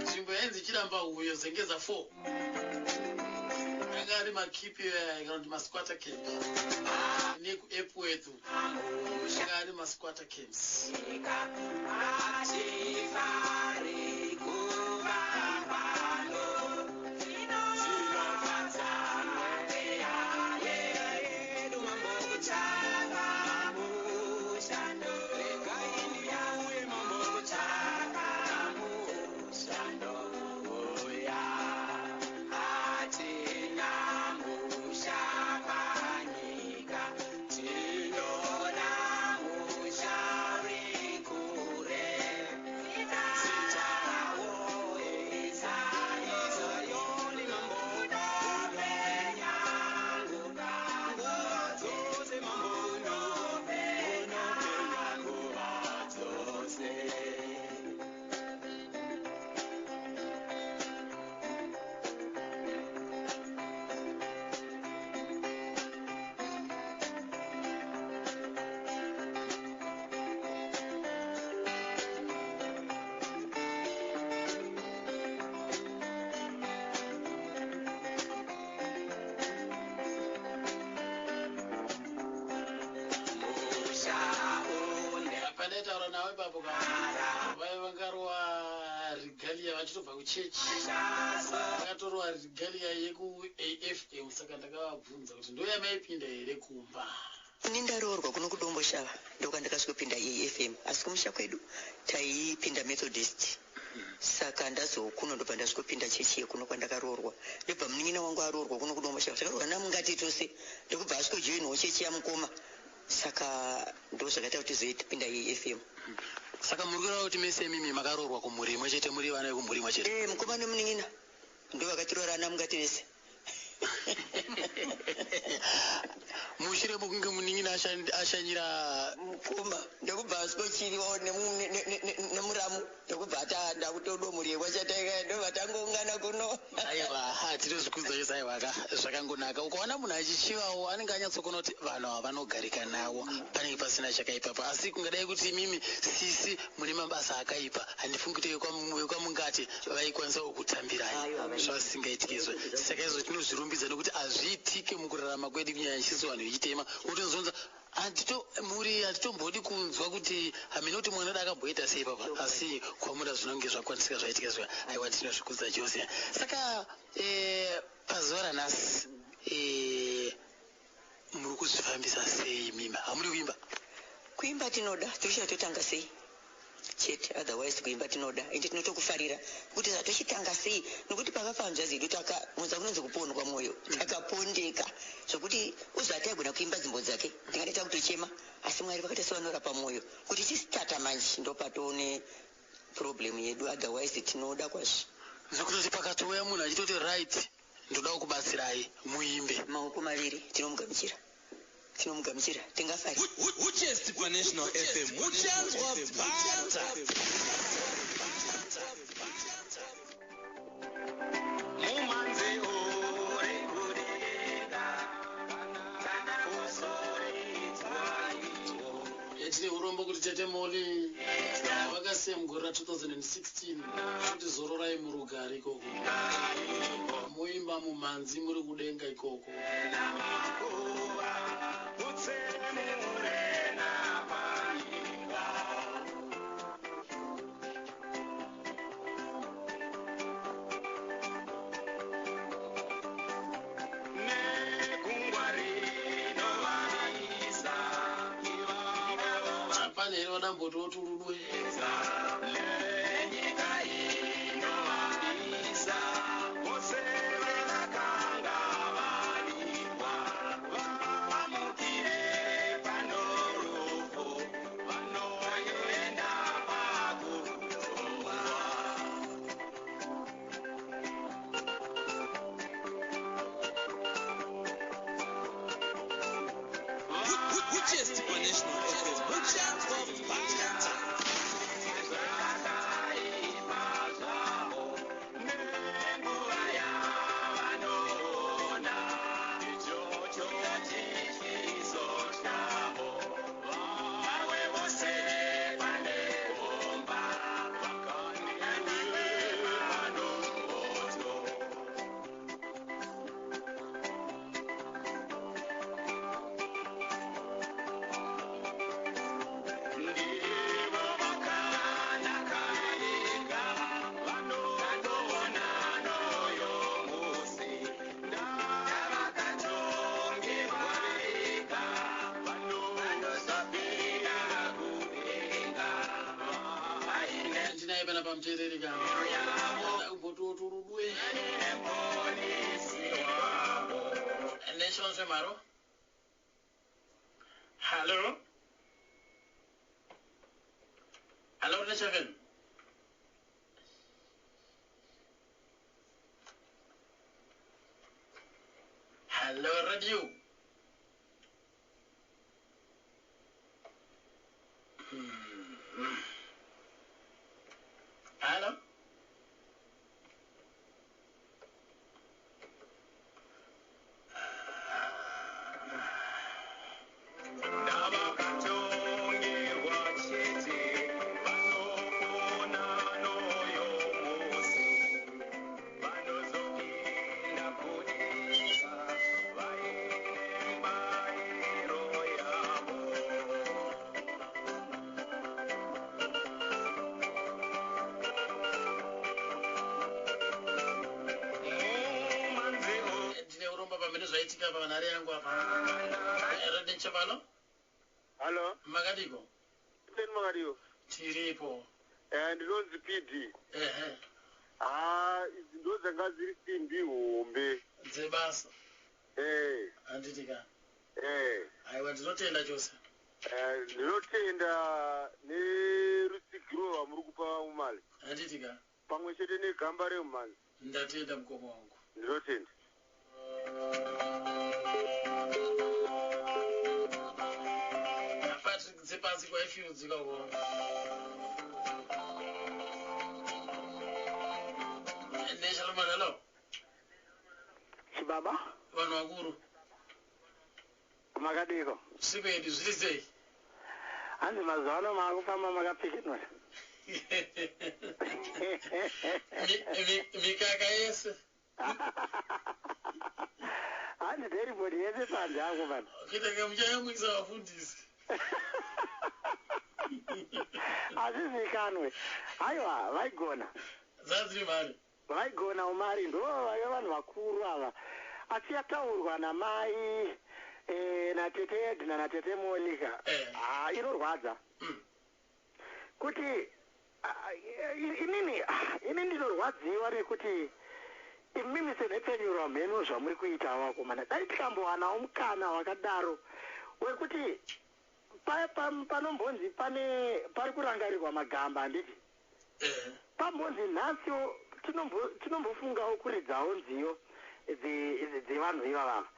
nzvimbo yainzi Chiramba uyo Zengeza 4, anga ari makipi aya kana kuti masquatter camp, nekuEpworth anga ari masquatter camps. Hatifari kuva pano, zvinofadza mweya yedu, mambo kutsvaka mushando, regai ndiuye mambo kutsvaka mushando uya, hatina musha panyika, tinoda musha uri kure, zita. Pataitaura navo ipapo ka, vaiva vangarova regalia vachitobva kuchechi, vakatorova regalia yekuAFM. Saka ndakavabvunza kuti ndoyamaipinda here kumba. Ini ndaroorwa kuno kuDomboshava, ndokwandakasvikopinda AFM, asi kumusha kwedu taipinda Methodist. Saka ndazokuno ndobva ndasvikopinda chechi yekuno kwandakaroorwa. Ndobva munin'ina wangu aroorwa kuno kuDomboshava, takaroorwa namungati tose, ndokubva asvikojoinwawo chechi yamukoma. Saka ndo zvakaita kuti tizoipinda AFM. Saka muri kureva kuti mese imimi makaroorwa kumhuri imwe chete, muri vana vekumhuri imwe chete? Ee, mukoma nemunin'ina ndo vakatiroora namungati vese. Mushure mekunge munin'ina ashanyira mukoma, ndokubva asvikochiriwawo nemuramu, ndokubva ataanda kutodomuri kwachataika, ndobva tangoungana kuno. Aiwa, tinozvikudza chose. Aiwa ka, zvakangonaka. Ukaona munhu achichivawo, anenge anyatsokona kuti vanhu ava vanogarika navo, panenge pasina chakaipapo. Asi kungadai kuti imimi sisi mune mabasa akaipa, handifungi kuti vekwamungati vaikwanisawo kutambirai. Aiwa, Zvasingaitiki izvo. Saka izvo tinozvirumbidza nekuti hazviitike mukurarama kwedu, kunyanya isusu vanhu vechitema. Utonzonza handito mhuri, hatitombodi kunzwa kuti hamene kuti mwana akamboita sei papa, asi kwamura zvinonge zvakwanisika, zvaitika zviya. Aiwa, tinozvikudza chose. Saka pazuva ranhasi muri kuzvifambisa sei mima? Hamuri kuimba? Kuimba tinoda, tiri totanga sei chete. Otherwise kuimba tinoda, ende tinotokufarira kuti zvatochitanga sei, nokuti pakafa hanzvadzi yedu taka munza kunonzi kupondwa mwoyo, takapondeka zvokuti uzvataigona kuimba dzimbo dzake, tingade takutochema. Asi Mwari vakaita sevanorapa mwoyo kuti chisitata. Manje ndopatoone problem yedu, otherwise tinoda kwazvo. Zvekutoti pakatouya munhu achitoti, "Right, ndoda kukubatsirai muimbe"? Maoko maviri tinomugamuchira, tinomugamuchira, tingafari. Uchesti paNational FM muchanzwa bata. Mumanzi uri kudenga kana kuzoridzwa iwo. Tine urombo kuti Tete Moli vakasiya mugore ra2016. Kuti zororai murugare ikoko, muimba mumhanzi muri kudenga ikoko. Namakuva utsemure napanyika. Negungwa rinovavisa ivavo. Hapana here vadamboti woturudwe? Lenyika inovavisa vose vakanga vavikwa, vamukire pano rufu, vanoenda pakutongwa. Uchesti paNational FM muchanzwa bata. Zvakaipa zvavo nenguva yavanoona ichocho chityiso chavo, vamwe vose pane gomba vakandiwe panomoto. Ndivo vakanaka vega vanoona noyo musi ndavakatongerwa vega, vanozopinda kudenga vaine Ndinaye panapa muteereri ka, kumboti woturudwe. Neponisi wavo. National FM, hallo, hallo, hallo, National FM. Hallo, radio. Hallo. Ndavakatongerwa chete vanopona noyo musi, vanozopinda kudenga vaine Mene zvaitika pavanhare yangu apa. Radechavalo. Hallo. Makadiko? Teni makadiwo. Tiripo. Ndinonzi PD. Ehe. Ha, idzi ndo dzanga dziri simbi hombe. Dzebasa. Eh. Handiti ka? Eh. Aiwa, ndinotenda chose. Ndinotenda nerutsigiro rwamuri kupa vamumali. Handiti ka? Pamwe chete negamba remumhanzi. Ndatenda, mukoma wangu. Ndinotenda. Patrick Dzepasi kwaIfields ikako. National Man, hello. Chibaba. Vanhu vakuru. Makadiko? Svipedu, zviri sei? Hanzi mazuva ano maakufamba makapfikinura. Mikaka yese. Hanzi dheribhodhi yese panze ako pano. Kuita kunge muchayamwisa vafundisi. Hazvizikanwe. Haiwa, vaigona. Dzadziri mari. Vaigona umari, ndo vaiva vanhu vakuru ava. Asi yataurwa namai natete Edna natete Monica, ha, inorwadza kuti inini ini ndinorwadziwa nekuti imimi senhepfenyuro mheno zvamuri kuita vakomana. Dai tikambowanawo mukana wakadaro wekuti panombonzi pane pari kurangarirwa magamba, handiti? Pambonzi nhasiwo tinombofungawo kuridzawo nziyo dzevanhu ivavava,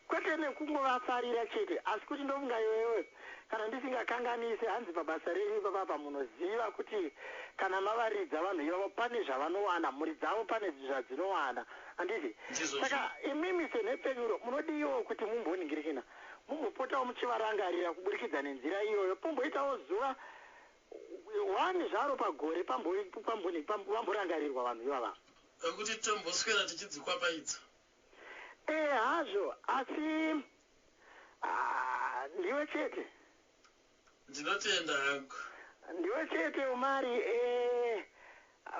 kwete nekungovafarira chete, asi kuti ndofunga iwewe, kana ndisingakanganise, hanzi pabasa renyu ipapapa munoziva kuti kana mavaridza vanhu ivavo pane zvavanowana, mhuri dzavo pane zvadzinowana, handiti? Saka imimi senhepfenyuro munodiwo kuti mumboningirikina, mumbopotawo muchivarangarira kuburikidza nenzira iyoyo, pomboitawo zuva one zvaro pagore pamborangarirwa vanhu ivava. Ekuti tomboswera tichidzikwapaidza. E, hazvo, asi ndiwe chete. Ndinotenda hangu. Ndiwe chete umari.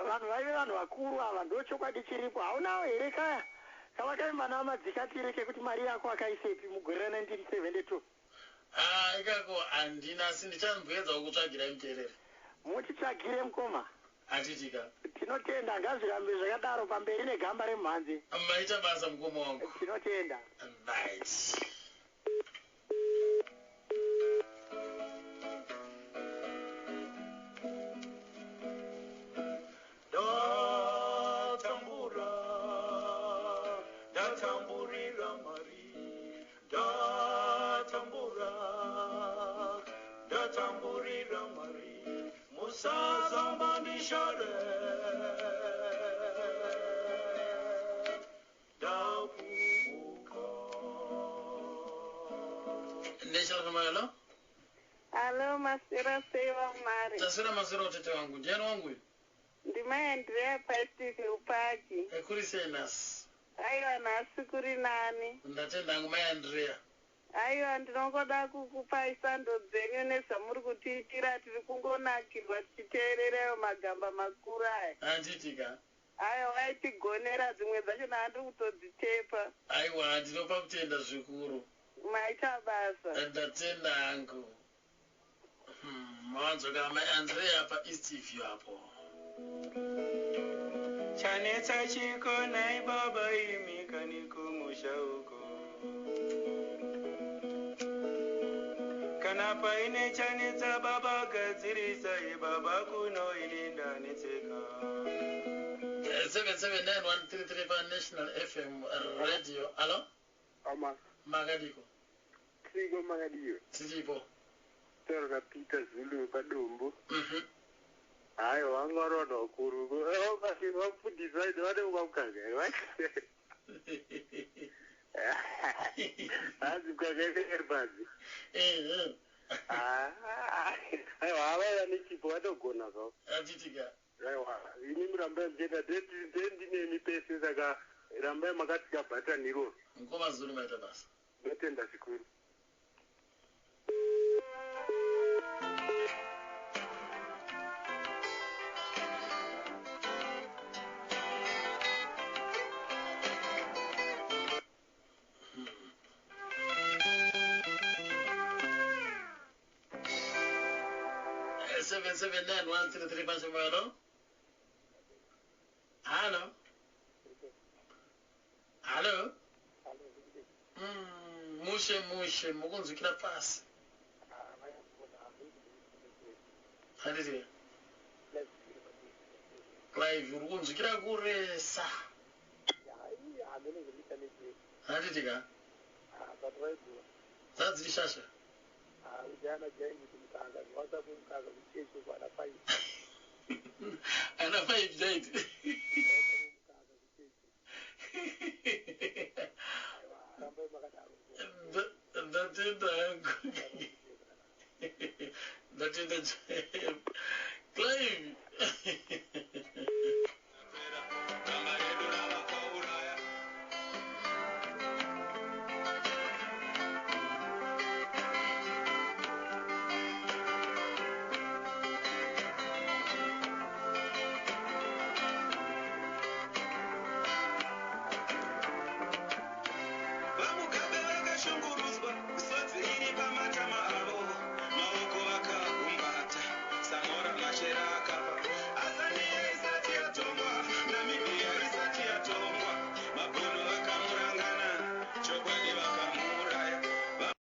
Vanhu vaive vanhu vakuru ava, ndo chokwadi chiripo. Haunawo here kaya kavakaimba namadzikatire kekuti mari yako akaisepi mugore ra1972? Ah, ikako handina, asi ndichamboedzawo kutsvagirai muteereri. Muchitsvagire, mukoma. Handitika? Tinotenda, ngazvirambe zvakadaro. Pamberi negamba remumhanzi. Maita basa, mukoma wangu. Tinotenda. Right. Ndatambura, ndatamburira mari. Ndatambura, ndatamburira mari. Musazambandishore. Ndakumuka. National FM, hello. Alo, maswera sei vamari? Taswera, maswera utete wangu. Ndiani wangu uyu? Ndimai Andrea Patrick Upaki. Kuri sei nhasi? Aiwa, nhasi kuri nani. Ndatenda hangu, mai Andrea. Aiwa, ndinongoda kukupai sando dzenyu nezvamuri kutiitira. Tiri kungonakirwa tichiteererayo magamba makuru aya. Handitika? Aiwa, vaitigonera, dzimwe dzacho naandiri kutodzitepa. Aiwa, ndinopa kutenda zvikuru. Maita basa. Ndatenda hangu. Mawanzoka mai Andrea paEast View apo. Chanetsa chiko nai baba imi kani kumusha uko? Kana paine chanetsa baba, gadzirisai baba, kuno ini ndanetseka. 779133 paNational FM Radio, alo. Ama. Makadiko? Tiko, makadiwe? Tiripo. Tauro naPeter Zulu paDombo. Hayi, vanga vari vanhu vakuru, vafundisi vaiti vane mukaka here? Hanzi mukaka iri panze. Aiwa, havaiva nechipo, vatogona zvavo. Handitika? Aiwa, ini murambai muchienda, ndendinemi pese, saka rambai makatsika bhatani iroro. Mukoma Zulu, maita basa. Ndotenda zvikuru. 0779 133 hello. Hello. Hello. Mushe mushe mukunzwikira pasi. Handiti Clive uri kunzwikira kuresa. Handiti ka? Dzadziri shasha. Ana 5 jaiti. Ndatenda hangu. Ndatenda. Clive.